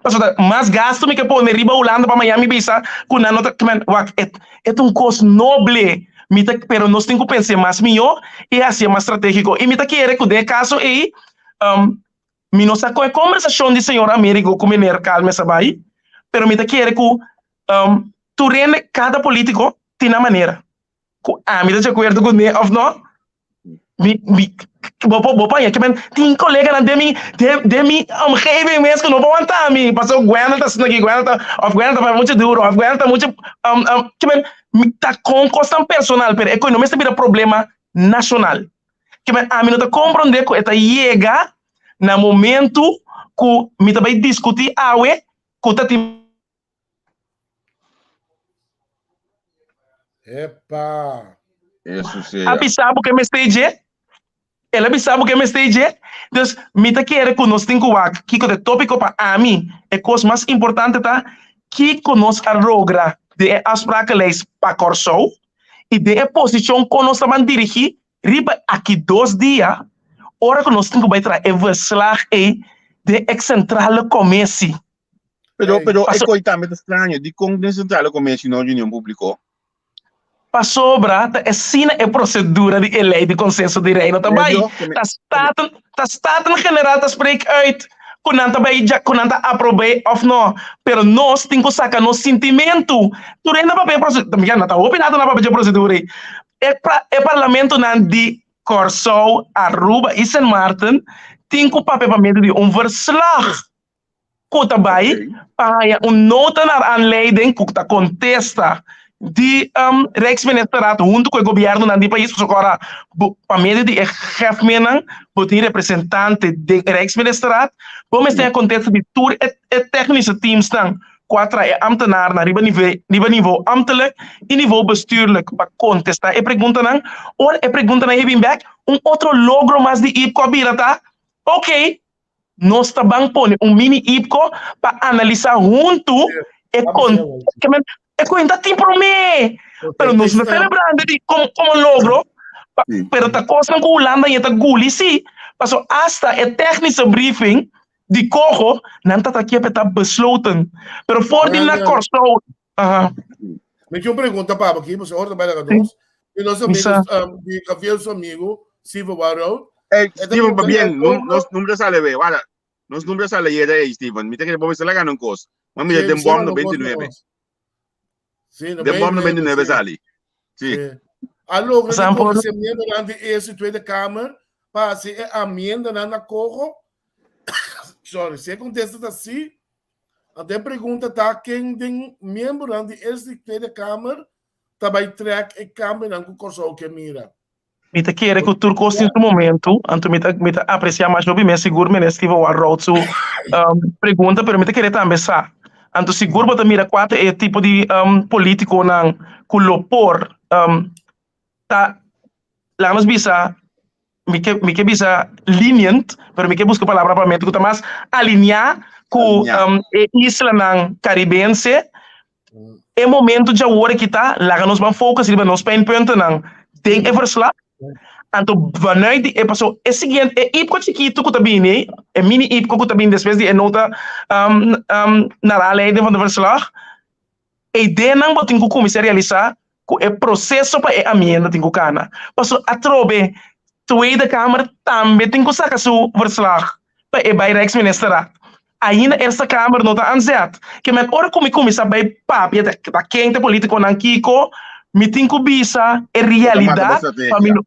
pasobra mas gastu mi ke pone riba Hulanda pa Miami bisa ku nan no ta wak e e ta un kos noble mi ta pero nos tin ku pens'é mas mihó i hasié mas strategiko i mi ta kere ku den e kaso ei mi no sa kon e kombersashon di señor Amerigo ku meneer Calmes a bai pero mi ta kere ku tur hende kada politiko tin nan manera ku ami ta di akuerdo kuné òf no Mi, mi, bo por, bo por haña, kimen, tin koleganan den mi, den, den mi omgeving mes ku no por wanta mi, pasobra Gwendel ta asina aki, Gwendel ta, òf Gwendel ta papia muchu duru, òf Gwendel ta muchu, kimen, mi ta kon kosnan personal, pero e koe no mester bira problema nashonal. Kimen, ami no ta komprondé ku e ta yega na momentu ku mi ta bai diskutí awe ku ta tin. Epa! Eso sea. A bisa bo ke mester dje? El a bisa bo ke mester dje? Dus mi ta kere ku nos tin ku wak kiko ta e topiko pa ami e kos mas importante ta kiko nos a logra den e afsprakenlijst pa Kòrsou i den e posishon kon nos ta ban dirigí riba aki dos dia ora ku nos tin ku bai traha e verslag ei den e centrale commissie. Pero, pero e koi tambe ta straño, dikon den centrale commissie no reunion publico? Pasobra ta asina e procedura di e ley di consenso di Reino ta bai. Ta Staten, ta Staten Generaal ta spreek uit cu nan ta bai ja, cu nan ta aprob'é of no. Pero nos tin cu saca nos sintimentu. Tur hende a papia e procedura, ya, no ta hopi rato nan a papia dje procedura ei. E e parlamentonan di Kòrsou, Aruba i Sint Maarten tin ku papia pa medio di un verslag ku ta bai pa haña un nota naar aanleiding ku ta kontesta di Rijksministerraad huntu ku e gobièrnunan di pais pasobra ora bo pa medio di e hefmennan bo tin representante den e Rijksministerraad bo mester haña kontesta di tur e e technische teamsnan ku a traha e ambtenaarnan riba nive riba nivo ambtelijk i nivo bestuurlijk pa kontestá e preguntanan. Ora e preguntanan ei bin bèk, un otro logro mas di IPCO a bira ta, Oké, nos ta ban pone un mini IPCO pa analisá huntu e kon e kuenta tin promé, pero nos no ta selebrando di komo komo logro, pero ta kosnan ku Hulanda ya ta guli sí, pasobra asta e technische briefing di coho nan ta ta kier pa ta besloten pero for di na Kòrsou aha. Mi tin un pregunta pa bo aki, pasobra ora ta bai laga nos. Di nos amigo, di Javier su amigo, Steven Warrow. Ey, Steven, pa bien, nos number sale be, wala. Nos number sale yera ey, Steven. Mi ta kere bo mester laga un kos. Ma mira den bom 99. Sí, Den bom 99 sali. Sí. A logra di convence miembronan di Eerste y Tweede Kamer pa haci e amiendanan na coho? Sorry, si e contesta ta sí, anto e pregunta ta ken den miembronan di Eerste y Tweede Kamer ta bai trek e cambionan cu Corsou ke mira? Mi ta kere ku tur kos tin su momentu, anto mi ta mi ta apresiá masha hopi mes sigur Meneer Steven Walroud su pregunta, pero mi ta kere tambe sa. Anto sigur bo ta mira kua ta e tipo di politikonan ku lo por ta, laga nos bisa, mi ke mi ke bisa lenient, pero mi ke buska palabra papiamentu ku ta mas alineá ku e islanan karibense. E momento djawor aki ta laga nos ban focus riba nos pijnpuntennan den e verslag. Anto vanuit di e paso e siguiente e IPCO chikitu ku ta bini, e mini IPCO ku ta bini despues di e nota naar aanleiding van de verslag, e ideanan bo tin ku kuminsá realisá ku e proseso pa e amienda tin ku kana. Paso atrobe Tweede Kamer tambe tin ku saka su verslag pa e bai Rijksministerraad. Ainda Eerste Kamer no ta aan zet. Ke men ora ku mi kuminsá bai papia ta ken ta e politikonan kiko, mi tin ku bisa e realidat pa mi no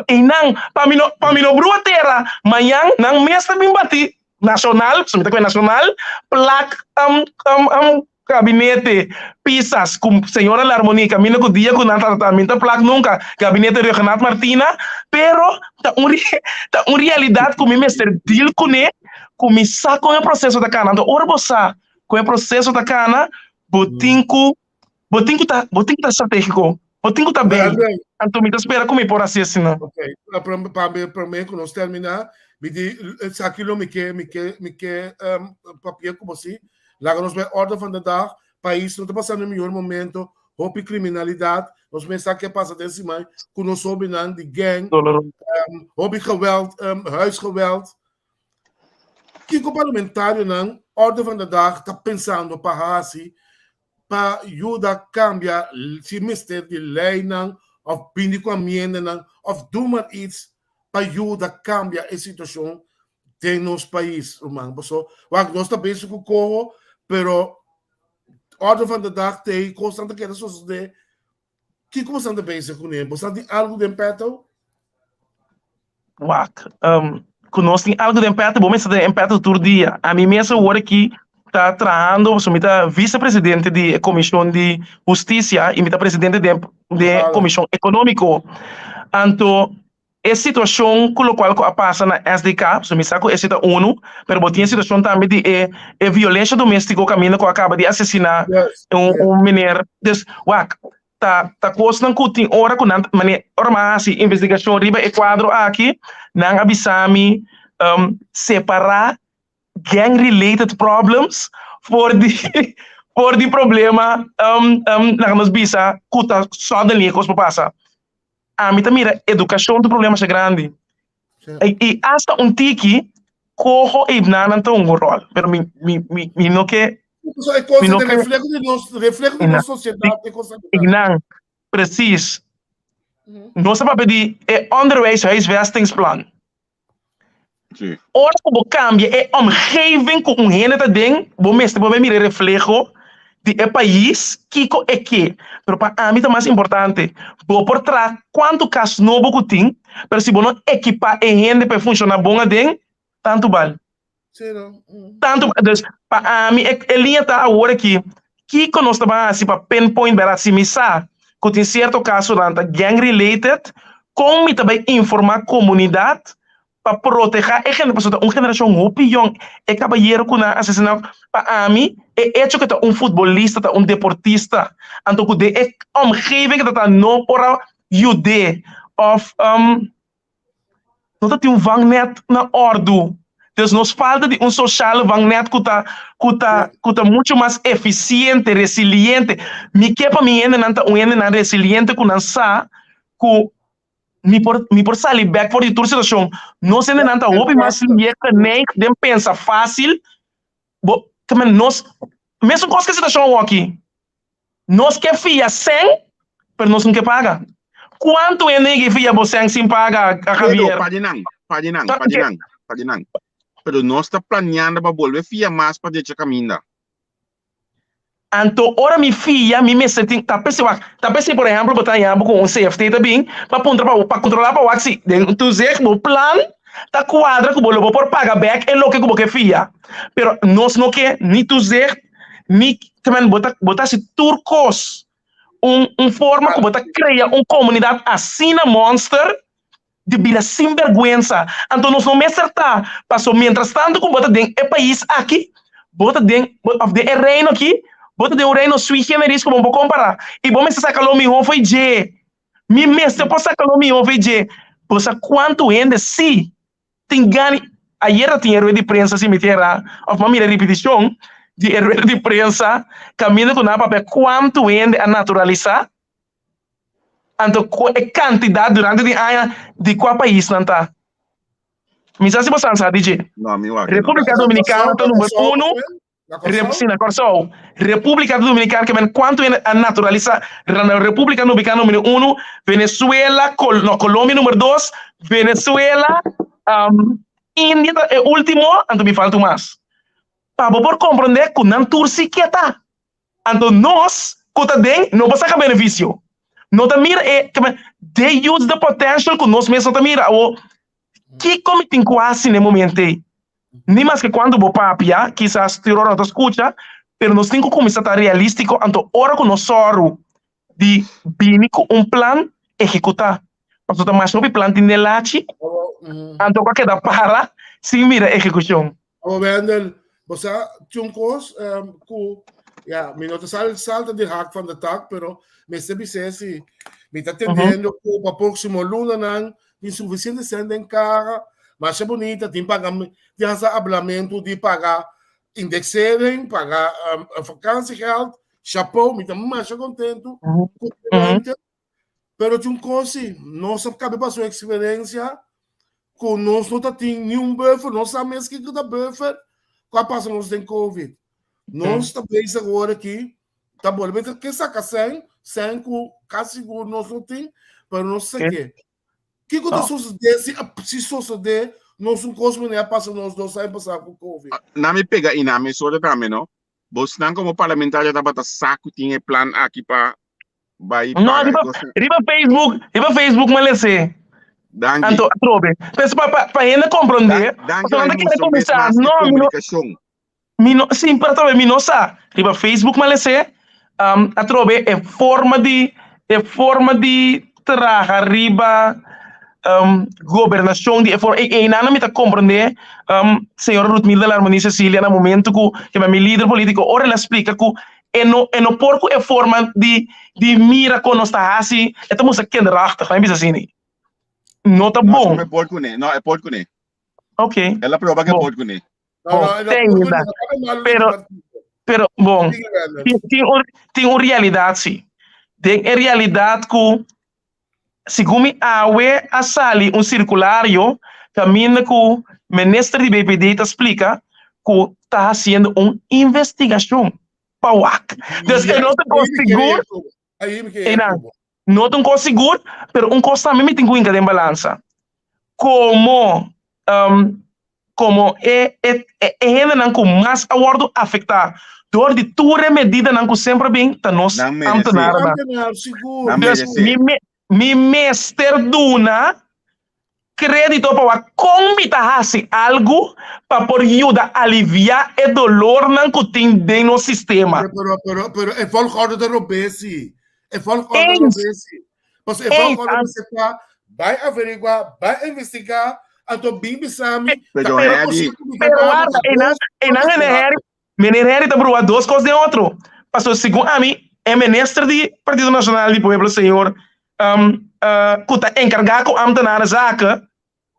Einan, pa mi no, pa mi no brua tera, mañan nan mes ta bin bati Nacional, pasobra mi ta kohe Nacional, plak um, um, um, gabinete Pisas ku señora Larmonie, kaminda ku dia ku nan ta trata, mi no ta plak nunka gabinete Rhuggenaath Martina, pero ta un ta un realidat ku mi mester deal kuné, ku mi sa kon e proseso ta kana. Anto ora bo sa kon e proseso ta kana, bo tin ku Bo tin ku ta, bo tin ku ta strategiko. Bo tin ku ta bei. Anto mi ta spera ku mi por hasi asina. Ok, pa mi prome ku nos terminá, mi di esaki lo mi ke, mi ke, mi ke papia ku bo si. Laga nos bai orde van de dag. Pais no ta pasando e mihor momento. Hopi kriminalidat. Nos mes sa ke pasa den siman ku nos hobennan di gang. Hopi geweld, huisgeweld. Kiko parlamentarionan orde van de dag ta pensando pa hasi pa yuda kambia si mester di leinan òf bini ku amiendanan òf do maar iets pa yuda kambia e situashon den nos pais, ruman. Paso, wak, nos ta bezig ku koho, pero orde van de dag t'ei kosnan ta keda sosodé. Kiko boso ta bezig kuné? Boso tin algu den petto? Wak, um, ku nos tin algu den petto, bo mester ta den petto tur dia. Ami mes awor aki ta trahando, so mi ta vicepresidente di e komishon di hustisia i mi ta presidente den den e komishon ekonómiko. Anto E situacion cu locual cu a pasa na SDK, pasobra mi sa cu esey ta uno, pero bo tin e situacion tambe di e e violencia domestico caminda cu a caba di asesina un un meneer. Dus, wak, Ta ta kosnan ku tin ora ku nan mane ora mi a hasi investigashon riba e kuadro aki, nan a bisa mi separá gang related problems for di for di problema laga nos bisa ku ta suddenly e kos por pasa. Ami ta mira edukashon ta un problema masha grandi. I asta un tiki koho e nan ta un ròl, pero mi mi mi mi no ke So e cosa de reflejo di nos, reflejo di nos sociedad, e cosa di Nan, precies. Nos a papia di e onderwijshuisvestingsplan. Sí. Ora ku bo kambia e omgeving ku un hende ta den, bo mester por bai mira e refleho di e pais, kiko e ke. Pero pa ami ta mas importante, bo por traha kuantu kas nobo ku tin, pero si bo no ekipá e hende pa e funshoná bon aden, tantu bal. Tantu, dus pa ami e, e liña ta awor aki, kiko nos ta ban hasi pa pinpoint bèrdat si mi sa ku tin sierto kasonan ta gang related, kon mi ta bai informá komunidat pa protehá e hende, pasobra ta un generashon hopi yòn, e kabayero ku nan a asesiná, pa ami e echo ku ta un futbolista, ta un deportista, anto ku den e omgeving ku ta ta no por a yud'é òf No ta tin un vangnet na òrdu. Dus nos falta di un sociale vangnet ku ta ku ta ku ta mucho mas efisiente, resiliente. Mi ke pa mi hendenan ta un hendenan resiliente ku nan sa ku mi por mi por sali bèk for di tur situashon. Nos hendenan ta hopi mas lier geneig den pensa fásil. Bo nos mesun kos ku e situashon awoki. Nos ke fia sèn, pero nos no ke paga. Kuantu hende ke fia bo sèn sin paga, Pero, Javier? pa di nan, pa di nan, pa di nan, pa di nan. Pero nos ta planeando pa bolbe fia mas pa drecha kaminda. Anto ora mi fia, mi mester tin, ta p'esei wak, ta p'esei por ehèmpel bo ta haña bo ku un CFT ta bin pa puntra pa bo, pa kontrolá pa wak si den un toezicht bo plan ta kuadra ku bo lo bo por paga bèk e loke ku bo ke fia. Pero nos no ke ni toezicht ni Te men bo ta bo ta hasi tur kos un un forma ku bo ta krea un komunidat asina monster di bira sinbergwensa. Anto nos no mester ta paso mientras tanto ku bo ta den e pais aki, bo ta den òf den e reino aki, bo ta den un reino sui generis ku bo no por kompará i bo mester saka lo mihó fo'i dje. Mi mester por saka lo mihó fo'i dje. Bo sa kuantu hende si Tin gana ayer ta tin e rueda di prensa si mi tin era of mi a mira ripiticion di e rueda di prensa caminda cu nan a papia cuanto hende a naturalisa anto cu e cantidad durante di aña di cua pais nan ta. Mi sa si bo sa sa di dje. No, mi wak no. Republica Dominicana ta number uno. Na Kòrsou? Sí, na Kòrsou. Repúblika Dominikana, ke men kuantu hende a naturalisá na Repúblika Dominikana numero uno, Venezuela, Col no, Colombia numero dos, Venezuela, um, India ta e último, anto mi falta un mas. Pa bo por komprondé ku nan tur si ke ta. Anto nos ku ta den no por saka benefisio. No ta mira e, ke men, they use the potential ku nos mes no ta mira. Awo, kiko mi tin ku hasi na e momento ei? Ni maske kuantu bo papia, kisas tur ora no ta skucha, pero nos tin ku kuminsá ta realístiko, anto ora ku nos sòru di bini ku un plan, ehekutá. Pasobra ta masha hopi plan tin den lachi, anto ku a keda para sin mira ehekushon. Abo Wendel, bo sa tin un kos ku, ya, mi no ta sal salta di hak van de tak, pero mester bis'é si mi ta tendendo ku pa próksimo lunanan Tin sufisiente sèn den kara, masha bunita, tin paga, tin hasta ablamentu di paga indexering, paga um, vakantiegeld, chapeau, mi ta masha kontentu ku mm Pero tin un kos si, nos a kabe pasa un eksperensia ku nos no ta tin ni un buffer, nos sa mes kiko ta buffer, ku a pasa nos den COVID. Nos ta bezig awor aki, ta bolbe ke saka sèn, sèn ku kasi sigur nos no tin, pero nos sa ke. Kiko ta sosodé si si sosodé nos un kos manera a pasa nos dos aña pasá ku COVID? Na mi pega i na mi sore tambe no. Bosnan komo parlamentario tabata sa ku tin e plan aki pa bai No, paga e riba, kosnan. riba Facebook, riba Facebook mi a les'é. Danki. Anto atrobe. Pues pa pa pa hende komprondé, Danki pasobra pa nan ta e kere mustra un bes kuminsá, mas e no, mi no, komunikashon. Mi no, sí, pero atrobe mi no sa. Riba Facebook mi a les'é, atrobe e forma di, e forma di traha riba gobernashon di e forma, e einan mi ta komprondé señora Ruthmilda Larmonie Cecilia na momento ku, kema mi lider politiko, ora el a splika ku E no e no por ku e forma di di mira kon nos ta hasi, e ta mustra kinderachtig, laat mi bisa asina. No ta No, bon. no e por kuné, no e por kuné. Ok. El a proba ku e Bon. por kuné. No, Bon, no, no, ten por inderdaad. kuné, no ta Pero, malo pero bon, Sigue, Wendel. tin, tin un, tin un realidat sí. Den e realidat ku segun mi awe a sali un sirkulario kaminda ku minister di BPD ta splika ku ta hasiendo un investigashon pa wak. Dus e no ta kos sigur, einan, no ta un kos sigur, pero un kos tambe mi tin ku hinka den balansa. Komo komo e e e hendenan ku mas a wòrdu afektá dor di tur e medidanan ku semper a bin ta nos Nan meresé. ámtenarnan. Ámtenar, sigur. Nan Dus meresé. mi me mi mester duna krédito pa wak kon mi ta hasi algu pa por yuda aliviá e dolornan ku tin den nos sistema. Pero, pero, pero, pero e volgorde ta robes si. E volgorde Eens. robes si. Pasobra e Eens, volgorde mester ta bai averigua, bai investiga, anto bin bisa mi, Pero ta ora Harry, posible ku mi Pero gana warda, ta einan, dos einan ora meneer kla. Harry, meneer Harry ta brua dos kos den otro. Pasobra segun ami, e minister di Partido Nacional di Pueblo, señor um, uh, ku ta enkargá ku ambtenaren zaken,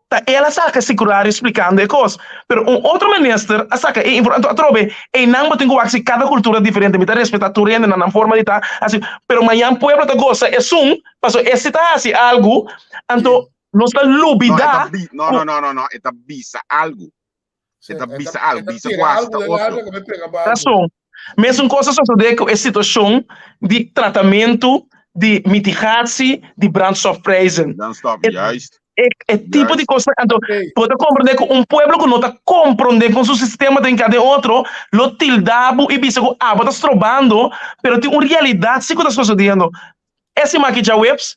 Ta el a saka e sirkulario splikando e kos, pero un otro minister a saka e informe. Anto atrobe, einan bo tin ku wak si kada kultura diferente. Mi ta respetá tur hende na nan forma di ta hasi, pero mañan pueblo ta gosa esun pasobra e si ta hasi algu, anto nos ta No, e ta lubidá bi, no, ku no, no, no, no, e ta bisa algu. Sí, E ta e ta, bisa e algu, ta bisa ku tira hasi algu ta den otro. aria ku me pega pa algu. Rason. Mesun kos a sosodé ku e situashon di tratamentu di mitigatie di brandstofprijzen. Brandstof, E, juist, e, e tipo di juist. kosnan, anto Hey, bo ta komprendé ku un pueblo ku no ta komprendé kon su sistema ta hinká den otro, lo tilda bo i bisa ku abo ta strobando, pero tin un realidat si ku ta sosodiendo. E siman aki djaweps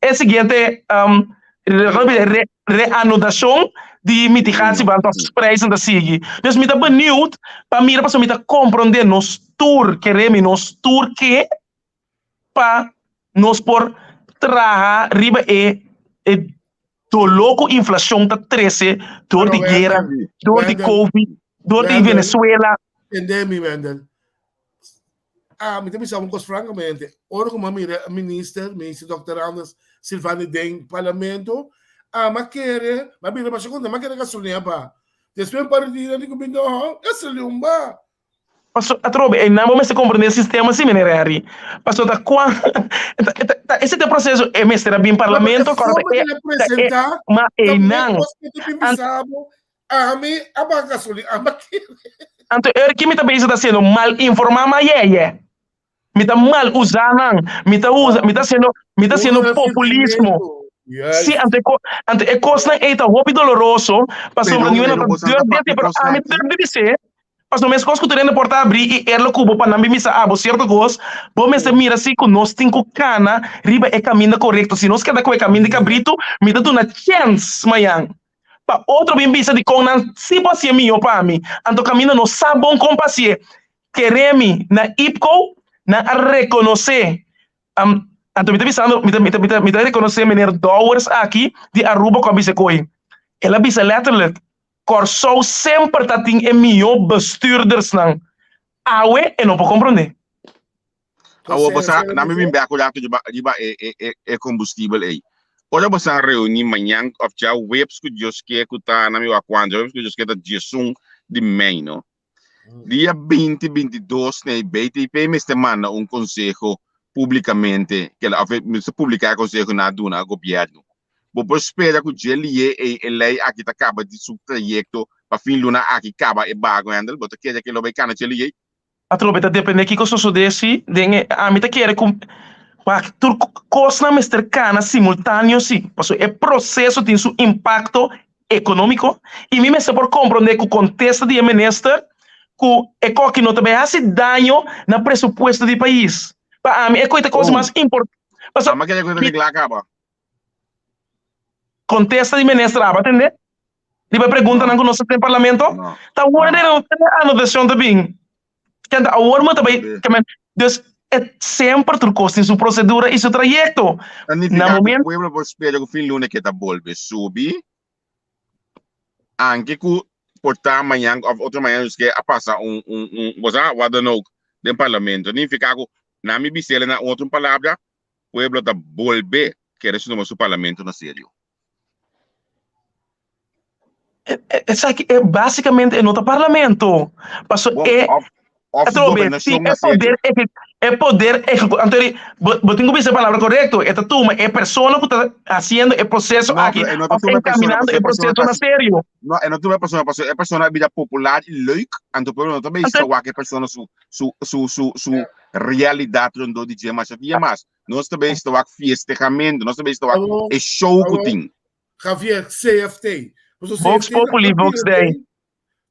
e siguiente um, re, reanudacion di mitigatie brandstofprijzen ta sigui. Dus mi ta benieuwd pa mira pasobra mi ta comprende nos tur kere mi nos tur ke pa nos por traha riba e e doló ku inflacion ta trese door pero di guera, Wendel, door di Wendel, covid, door di Wendel, Venezuela. tende mi Wendel. Ah, mi ta bisa un kos frankamente. Ora ku mi a mira e minister, minister Dòkter Anders Silvani den parlamento, ah, mi a kere, mi a bira masha konta, mi a kere gasolina ba. Despues un par di dia di ku mi no, gasolina ba. Paso, atrobe, einan bo mester komprende e sistema si, meneer Henry. Paso ta kua, ta, ta, ta, ese ta e proseso, e mester a bin No, pero e parlamento, kòrda forma e, ku el a ta e, presentá, ma ta e einan, kos ku ta bin an, bisa bo, Ami a baha gasolina, ami a kere. Anto eur ki mi ta bezig ta siendo mal informá ma yeye. Mi ta mal usá nan. Mi ta usa, mi ta haciendo, mi ta haciendo Usa populismo. sentimiento. Sí, Juist. anto e ko, anto e kosnan ei ta hopi doloroso, pasobra Pero, niun pero no ta boso no durf ta di papia hasi, pero kosnan ami aki. durf di bis'é, pasobra meskos ku tur hende por ta abrí i erlo ku bo pa nan bin bisa abo sierto kos, bo mester mira si ku nos tin ku kana riba e kaminda korekto. Si nos keda ku e kaminda di kabritu, mi ta duna chèns mañan pa otro bin bisa dikon nan si por hasié mihó pa mi, anto kaminda no sa bon kon pa hasié. Kere mi na IPCO nan a rekonosé, anto mi ta bisando, mi ta mi ta mi ta mi ta rekonosé meneer Dowers aki di Aruba ku a bisa koe. El a bisa letterlijk, Kòrsou semper ta tin e mihó bestuurdersnan. Awe e no por komprondé. Awor bo sa, na mi bin bek un rato riba riba e e e e kombustibel ei. Ora bo sa reuní mañan òf djaweps ku Dios ke ku ta na mi wak kuantu, djaweps ku Dios ke ta diesun di mei no. Dia binti bintidos nei BTP mester manda un konseho públikamente ke òf e mester publiká e konseho nan a duna a gobièrnu. Bo por spera ku dje lié ei e lei aki ta kaba di su trayekto pa fin luna aki kaba e bago Hendel? Bo ta kere ke lo bai kana dje lié? Atrobe ta depende kiko sosode si den e ami ta kere ku wak tur kosnan mester kana simultaneo si pasobra e proseso tin su impakto ekonómiko i mi mester por komprondé ku kontesta di e minister ku e koki no ta bai hasi daño na presupuesto di pais pa ami e koe ta kos Oh, mas impor pasobra ama kere ku ta mi regla kaba. kontesta di minister aba tende Riba e preguntanan No, ku nos a den parlamento, no, ta awor no. den anotashon ta bin. Kende awor mo ta bai, Oké. ke men, dus e semper tur kos tin su prosedura i su trayekto. Ta Na nifiká ku momento pueblo por spera ku fin luna ke ta bolbe subi, anke ku por ta mañan òf otro mañan dus ke a pasa un un un bo sa wat dan ook. Den parlamento. Nifiká ku na mi bis'el na otro palabra, pueblo ta bolbe kere su tuma su parlamento na serio. Esaki e básicamente e no ta parlamento. Paso Bon, e of, of su atrobe, gobernacion si na e serio. poder eje, e poder ejecu, anto eri, bo, bo tin ku bisa e palabra korekto, e ta tuma e persona ku ta hasiendo e proseso No, aki pero e no ta of tuma e persona, enkaminando paso e e persona proseso ta na hasi, serio. no, e no tuma e persona, paso e persona a bira popular i leuk, anto pueblo no ta Anto bisa wak e persona su, su, su, su, su realidad rondó di dje masha dia mas. Nos ta bisa wak fiestejamento, nos ta bisa wak Awor, e show ku awor, tin. Javier, CFT. Paso Vox CFT Populi, tambe Vox bira Dei. den,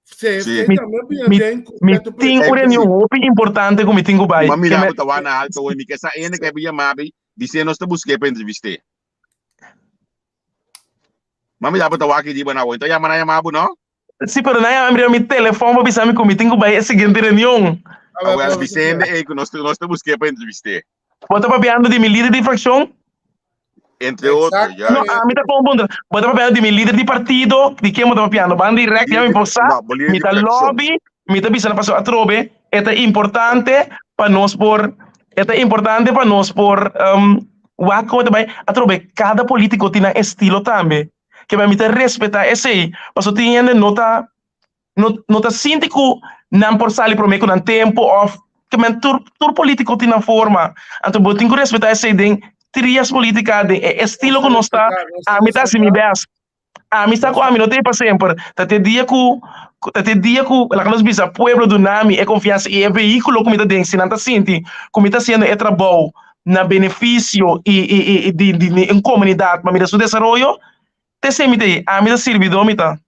CFT Sí. Mi, tambe bira mi, den ku mi cierto tin un Eh, reunion sí. hopi importante ku mi tin ku bai. Ma Ke mira me, bo ta wana alto hoy, mi ke sa ene ke bi yama bi, bisé nos ta buské pa entrevisté. Ma mira bo ta wak riba na hoy, ta yama na yama bo no? Sí, pero nan yama mi riba mi telefon pa bisa mi ku mi tin ku bai e siguiente reunion. A Ah, ver, wel, pero bisé hende ei ku nos nos ta buské pa entrevisté. Bo ta papiando di mi lider di frakshon? Entre otro, No, juist. ami ta kon puntra. Bo ta papiando di mi lider di partido? Di ken bo ta papiando? Ban direct ya Lider mi di, por sa. no, bo lider Mi di ta frakshon. lobby, mi ta bisa na pasobra atrobe e ta importante pa nos por, e ta importante pa nos por um, wak kon e ta bai. Atrobe kada politiko tin nan estilo tambe. Ke mi ta respeta esei, pasobra tin hende no ta no no ta sinti ku nan por sali promé ku nan tempu òf ke men tur tur polítiko tin nan forma. Anto bo tin ku respetá esei den trias polítika, den e estilo Nos ku ta nos ta, respetá, nos ta ami ta hasi mi respetá. bèst. Ami sa Nos ku ta ami no ta ei pa semper. Ta te dia ku ta te dia ku laga nos bisa pueblo duna mi e konfiansa i e vehíkulo ku mi ta den, si nan ta sinti ku mi ta hasiendo e trabou na benefisio i i i di di un komunidat pa mira su desaroyo, ta esei mi ta ei. Ami ta sirbidó mi ta.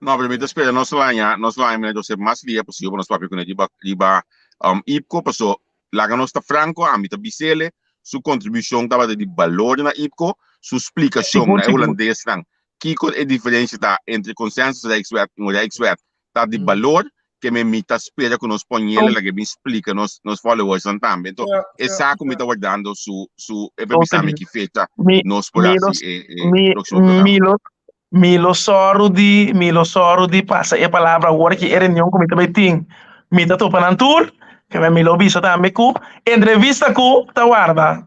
No, pero mi ta spera nos laña, nos laña meneer Josep mas lia posibel pa nos papia kuné riba riba um, IPCO, paso laga nos ta franco, ami ta bisele, su kontribushon tabata di balor na IPCO, su splikashon Sigur, na e sigur. hulandesnan kiko e diferensia ta entre consensus Rijkswet i un Rijkswet ta di balor, ke men mi ta spera ku nos pon yele So, laga e bin splika nos nos followersnan tambe. Enton, Ja, e ja, sa ku mi ja. ta wardando su su e pa so bisa mi feliz. ki fecha Mi, nos por mi hasi lo, e e mi, próksimo programa. mi lo, Mi lo sòru di, mi lo sòru di pasa e palabra awor ki e reunion ku mi ta bai tin. Mi ta topa nan tur, keme mi lo bisa tambe ku entrevista ku ta warda.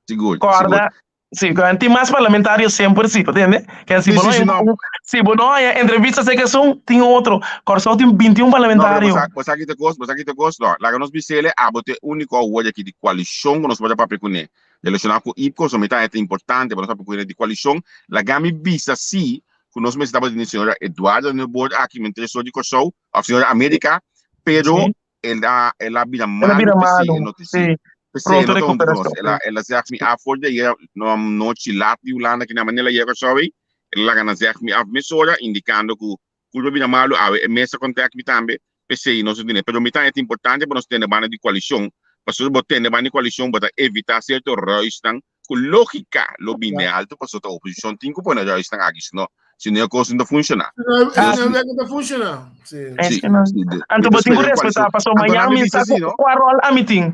Sigur, sigur. Kòrda, si, ku tin mas parlamentario semper si, bo tende? Ken si Sí, bo sí, no sí, no. si bo no haña entrevista serka esun, tin otro. Kòrsou tin bintiun No, pero bo parlamentario. sa, bo sa ki ta kos, bo sa ki ta kos? No, laga nos bis'el abo ta e úniko awor aki di koalishon ku nos por a papia kuné. Relaciona cu IPCO, so mi ta e ta importante pa nos papia cu hende di coalicion. Laga mi bisa si cu nos mester tabata tin señora Eduardo den e board aki, mi tresor di Corsou, of señora America, pero Sí. el a el a bira El a malo bira p'esey e malo, no ta si sí. p'esey e Pronto no ta hunto cu nos. recuperacion, El a sí. el a zeg mi af for di ayer nochi laat di Hulanda ki na manera el a yega Corsou ey, el a laga nan zeg mi af mesora indicando cu Kulpa bira malu awe, e mes a kontak mi tambe, p'esei nos no tene. Pero mi ta haña ta importante pa nos tene banda di koalishon, pasobra bo tene banda di koalishon bo ta evitá sierto ruisnan ku lógika lo bini den alto, pasobra ta oposishon tin ku pone ruisnan aki, sino sino e kos no ta funshoná. Si Dus no e ta funshoná. Si. si, Esei no. si, mi Anto ta bo tin ku spera un respetá, koalishon. pasobra Anto mañan nan mi mi bisa sa si ku no, kua ròl ami tin.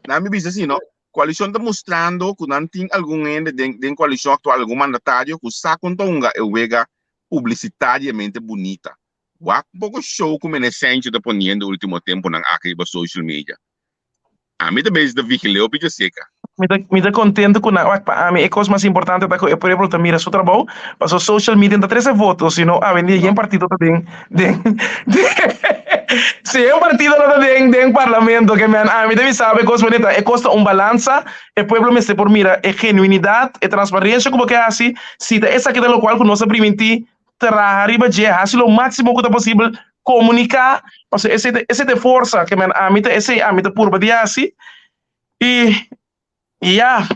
nan mi bisa si no, koalishon ta mustrando ku nan tin algun hende den den koalishon aktual, algun mandatario ku sa kon ta hunga e wega publicitariamente bunita. Wak un poco show cu Mene Sancho ta poniendo ultimo temponan aki riba social media. Ami ta bezig ta vigil'é hopi djaseca. Mi ta mi ta contento cu nan wak pa ami e cos mas importante ta cu e pueblo ta mira su trabou paso social media no ta trece voto sino awendia yen No. partido ta den den si yen partido no ta den den parlamento ke men ami ta bisa bo e cos bonita e cos ta un balansa E pueblo mester por mira e genuinidad, e transparencia cu bo ke haci, si ta esaki ta locual cu nos a priminti, traha riba dje, haci lo maximo cu ta posibel, comunica, pasobra esey ta esey ta e forsa ke men ami ta esey ami ta purba di haci y ya,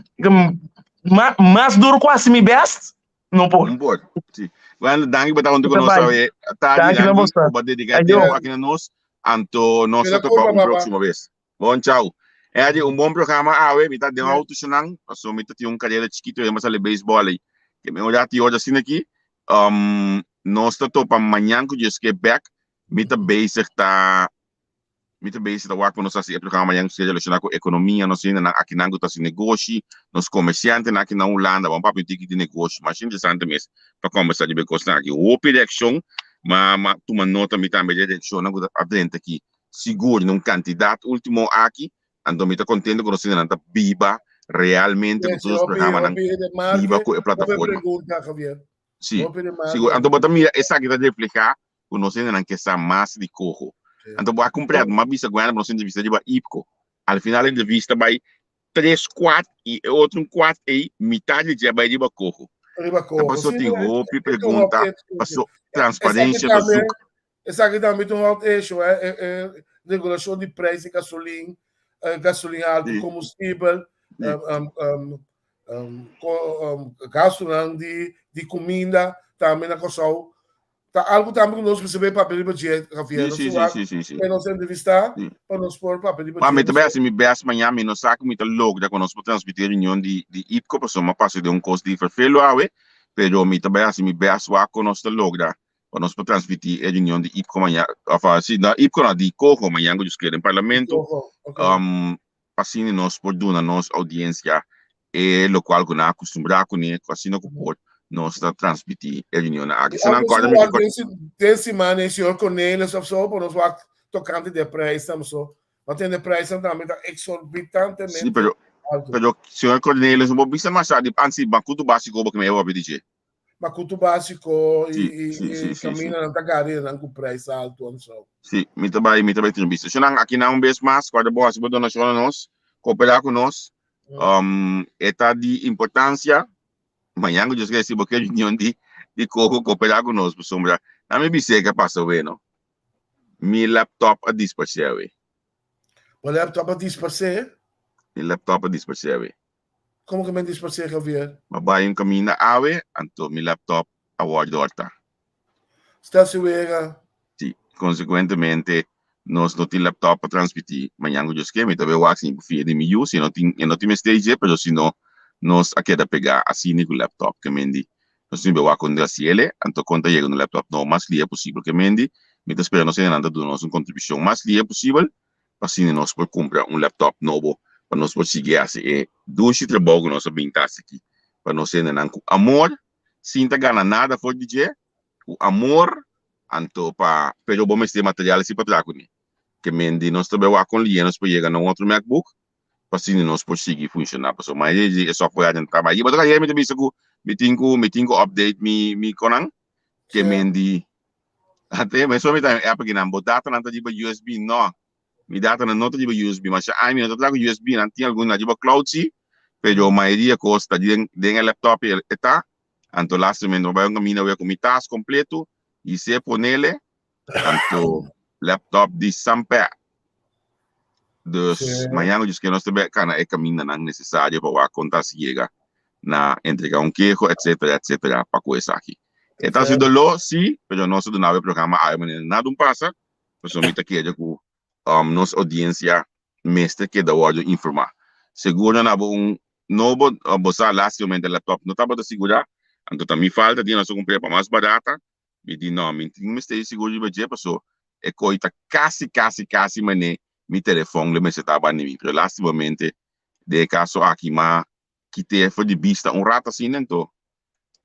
mas duro cu haci mi best no por. No por, si. Bueno, danki pa ta hunto Mi cu ta nos bai. awe tardi, Danki na danki boso. cu bo a dedica e Ayo. tempo aki na nos, anto nos ta Keda topa curva, un papa. proximo bes. Bon chau. Eddie, un bon programa awe. Mi ta den auto shonan. Paso mi ta tin un carrera chiquito y sale baseball ahí. Que me ora ti ora asina aquí. Um, nos ta topa mañan ku Dios ke back. Mi ta bezig ta mi ta bezig ta wak nos hasi e programa mañan ku relaciona ku economia, nos hendenan akinan ku ta hasi negoshi, nos comerciantenan aki na Hulanda. Bon papia un tiki di negoshi. Masha interesante mes pa conversa riba e kosnan aki. Hopi reaccion, ma ma tuma nota mi tambe di e reaccionnan ku ta adrenta aki. sigur na un kantidat último aki, anto mi ta kontento ku nos hendenan ta biba realmente ku tur nos programanan biba ku e plataforma. Sí, sigur. Anto bo ta mira esaki ta reflehá ku nos hendenan ke sa mas di Coho. Anto bo a kumpra, bo a bisa Gwenda bo nos entrevista riba IPCO. Al final e entrevista bai tres kwart i e otro un kwart ei mitad di dje bai riba Coho. Riba Ta Coho. paso Sí, tin pero hopi e ta un hot pregunta, issue. paso Esaki transparencia ta tambe, zoek. esaki tambe ta un hot issue, eh, e, e regulacion di prijs di gasolin, eh, gasolin alto, Sí. combustibel, Sí. um, um, um, um, ko, um, gastonan di, di cuminda tambe na Kòrsou. Ta algo tambe ku nos mester bay papia riba dje, Javier. Sí, sí, Nos sí, wak sí, sí, sí. pa nos entrevistá, Sí. pa nos por papia riba Ma dje. mi ta bay hasi mi best mañana, mi no sa ku mi ta logra ku nos por transmití e reunion di, di IPCO, pasobra mi a pasa den un kos di ferfelu awe, pero mi ta bay hasi mi best wak ku nos ta logra pa nos por transmití e reunion di IPCO mañana, òf si, no IPCO no, di COHO mañana ku Dios kere den Parlamento. Coho, ok. Um, Asina nos por duna nos audiencia e locual cu nan a acostumbrá cuné, cu asina cu por nos ta transmití e reunionnan aki. I Sa nan algo corda si mi wak cu den si den siman e señor Cornelis of so pa nos wak tocante di e prijsnan so. Bo tende prijsnan tambe ta Sí, exorbitantemente pero alto. pero señor Cornelis no por bisa masha di ansi makutu básiko bo ke mi a papia di dje. Makutu básiko i Sí, i sí, sí, i sí, sí. kamindanan ta garinan ku prijs alto en so. Sí, mi ta bai, mi ta bai tin un bista. Shonnan, aki nan un bes mas, kòrda bo hasi bo donashon na nos, kooperá ku nos. Um, e ta di importansia. Mañan ku Dios kere si bo ke reunion di di koko, kooperá ku nos pasobra nan mi bis'é ke a pasa awe no. Mi laptop a disparsé awe. Bo laptop a disparsé? Mi laptop a disparsé awe. Komo ke men disparsé, Javier? Mi a bai un kaminda awe, anto mi laptop a wòrdu hòrtá. Sta si wega. Sí, konsekuentemente nos no tin laptop pa transmití mañan ku Dios ke. Mi ta bai wak si mi por fia di mi yu, si e no tin, e no tin mester dje, pero si no, nos a keda pegá asina ku laptop. Ke men di, nos tin bai wak kon Graciele, anto kon ta yega un laptop nobo mas lihe posibel. Ke men di, mi ta spera nos hendenan ta duna nos un kontribushon mas lihe posibel pa asina nos por kumpra un laptop nobo pa nos por sigui hasi e dushi trabou ku nos a bin ta hasi aki pa nos hendenan ku amor sin ta gana nada for di dje ku amor anto pa pero bo mester material si pa traha kuné ke men di nos ta bai wak kon liye nos por yega na un otro macbook pa asina nos por sigui funshoná pasobra mayoria di e software nan ta traha bo ta mi ta bisa ku mi tin ku mi tin ku update mi mi konan ke men di Ate, me so mi ta app akinan, bo datanan ta riba USB? No, mi datanan no ta riba USB. Masha aña mi no ta traha ku USB, nan tin algun na riba cloud si, pero mayoria kos ta den den e laptop e ta. Anto lastimamente mi bai un kaminda wea ku mi tas kompleto i se ponele, anto laptop di Sampè. Dus Sí. mañana djis ke nos ta bai kana e kamindanan nesesario pa wak kon ta si yega na entrega un keho etcetera etcetera pa ku esaki. E ta hasi doló sí, pero nos ta duna e programa awe manera nada un pasa, pasobra mi ta kere ku um nos audiencia mester keda wòrdu informá. Segur nan abo un nobo, bo sa lastimamente laptop no tabata sigurá, anto ta mi falta di nos a kumpr'é pa mas barata, Mi di no, mi tin mester di sigur riba dje paso e koe ta kasi kasi kasi mane mi telefon lo mester ta banda mi. Pero lastimamente den e kaso aki m'a kit'é for di bista un rato asina anto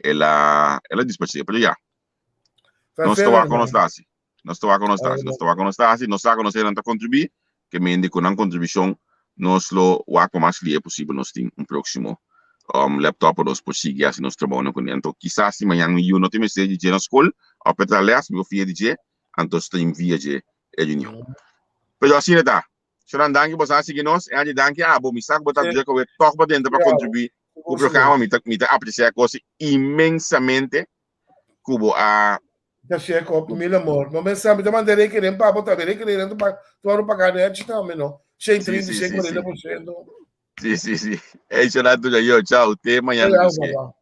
el a el a disparsé. Pero ya, nos ta wak kon nos ta hasi. Nos ta wak kon nos ta hasi. Nos ta wak kon nos ta hasi. Nos sa ku nos hendenan ta kontribuí, ke mende ku nan kontribushon nos lo wak pa mas lihe posibel nos tin un próksimo laptop pa nos por sigui hasi nos trabounan kuné. Anto kisas si mañan mi yu no tin mester di dje na skol òf pa e traha lès, mi por fia di dje, anto stream via dje e reunion. Pero asina ta. Shonan danki boso a sigui nos. Andy danki abo. Mi sa ku bo ta druk awe tòg bo drenta pa kontribuí ku programa. Mi ta mi ta apresiá e kos inmensamente ku bo a Ta sheko, mil amor. No men sa, mi ta manda rekening pa bo tambe. Rekening nan ta wòrdu pagá nèchi tambe, no? 130, 140 por ciento. Sí, sí, sí. Ey, Shonan, tur yo. Chao. Te mañana. Chao, papá.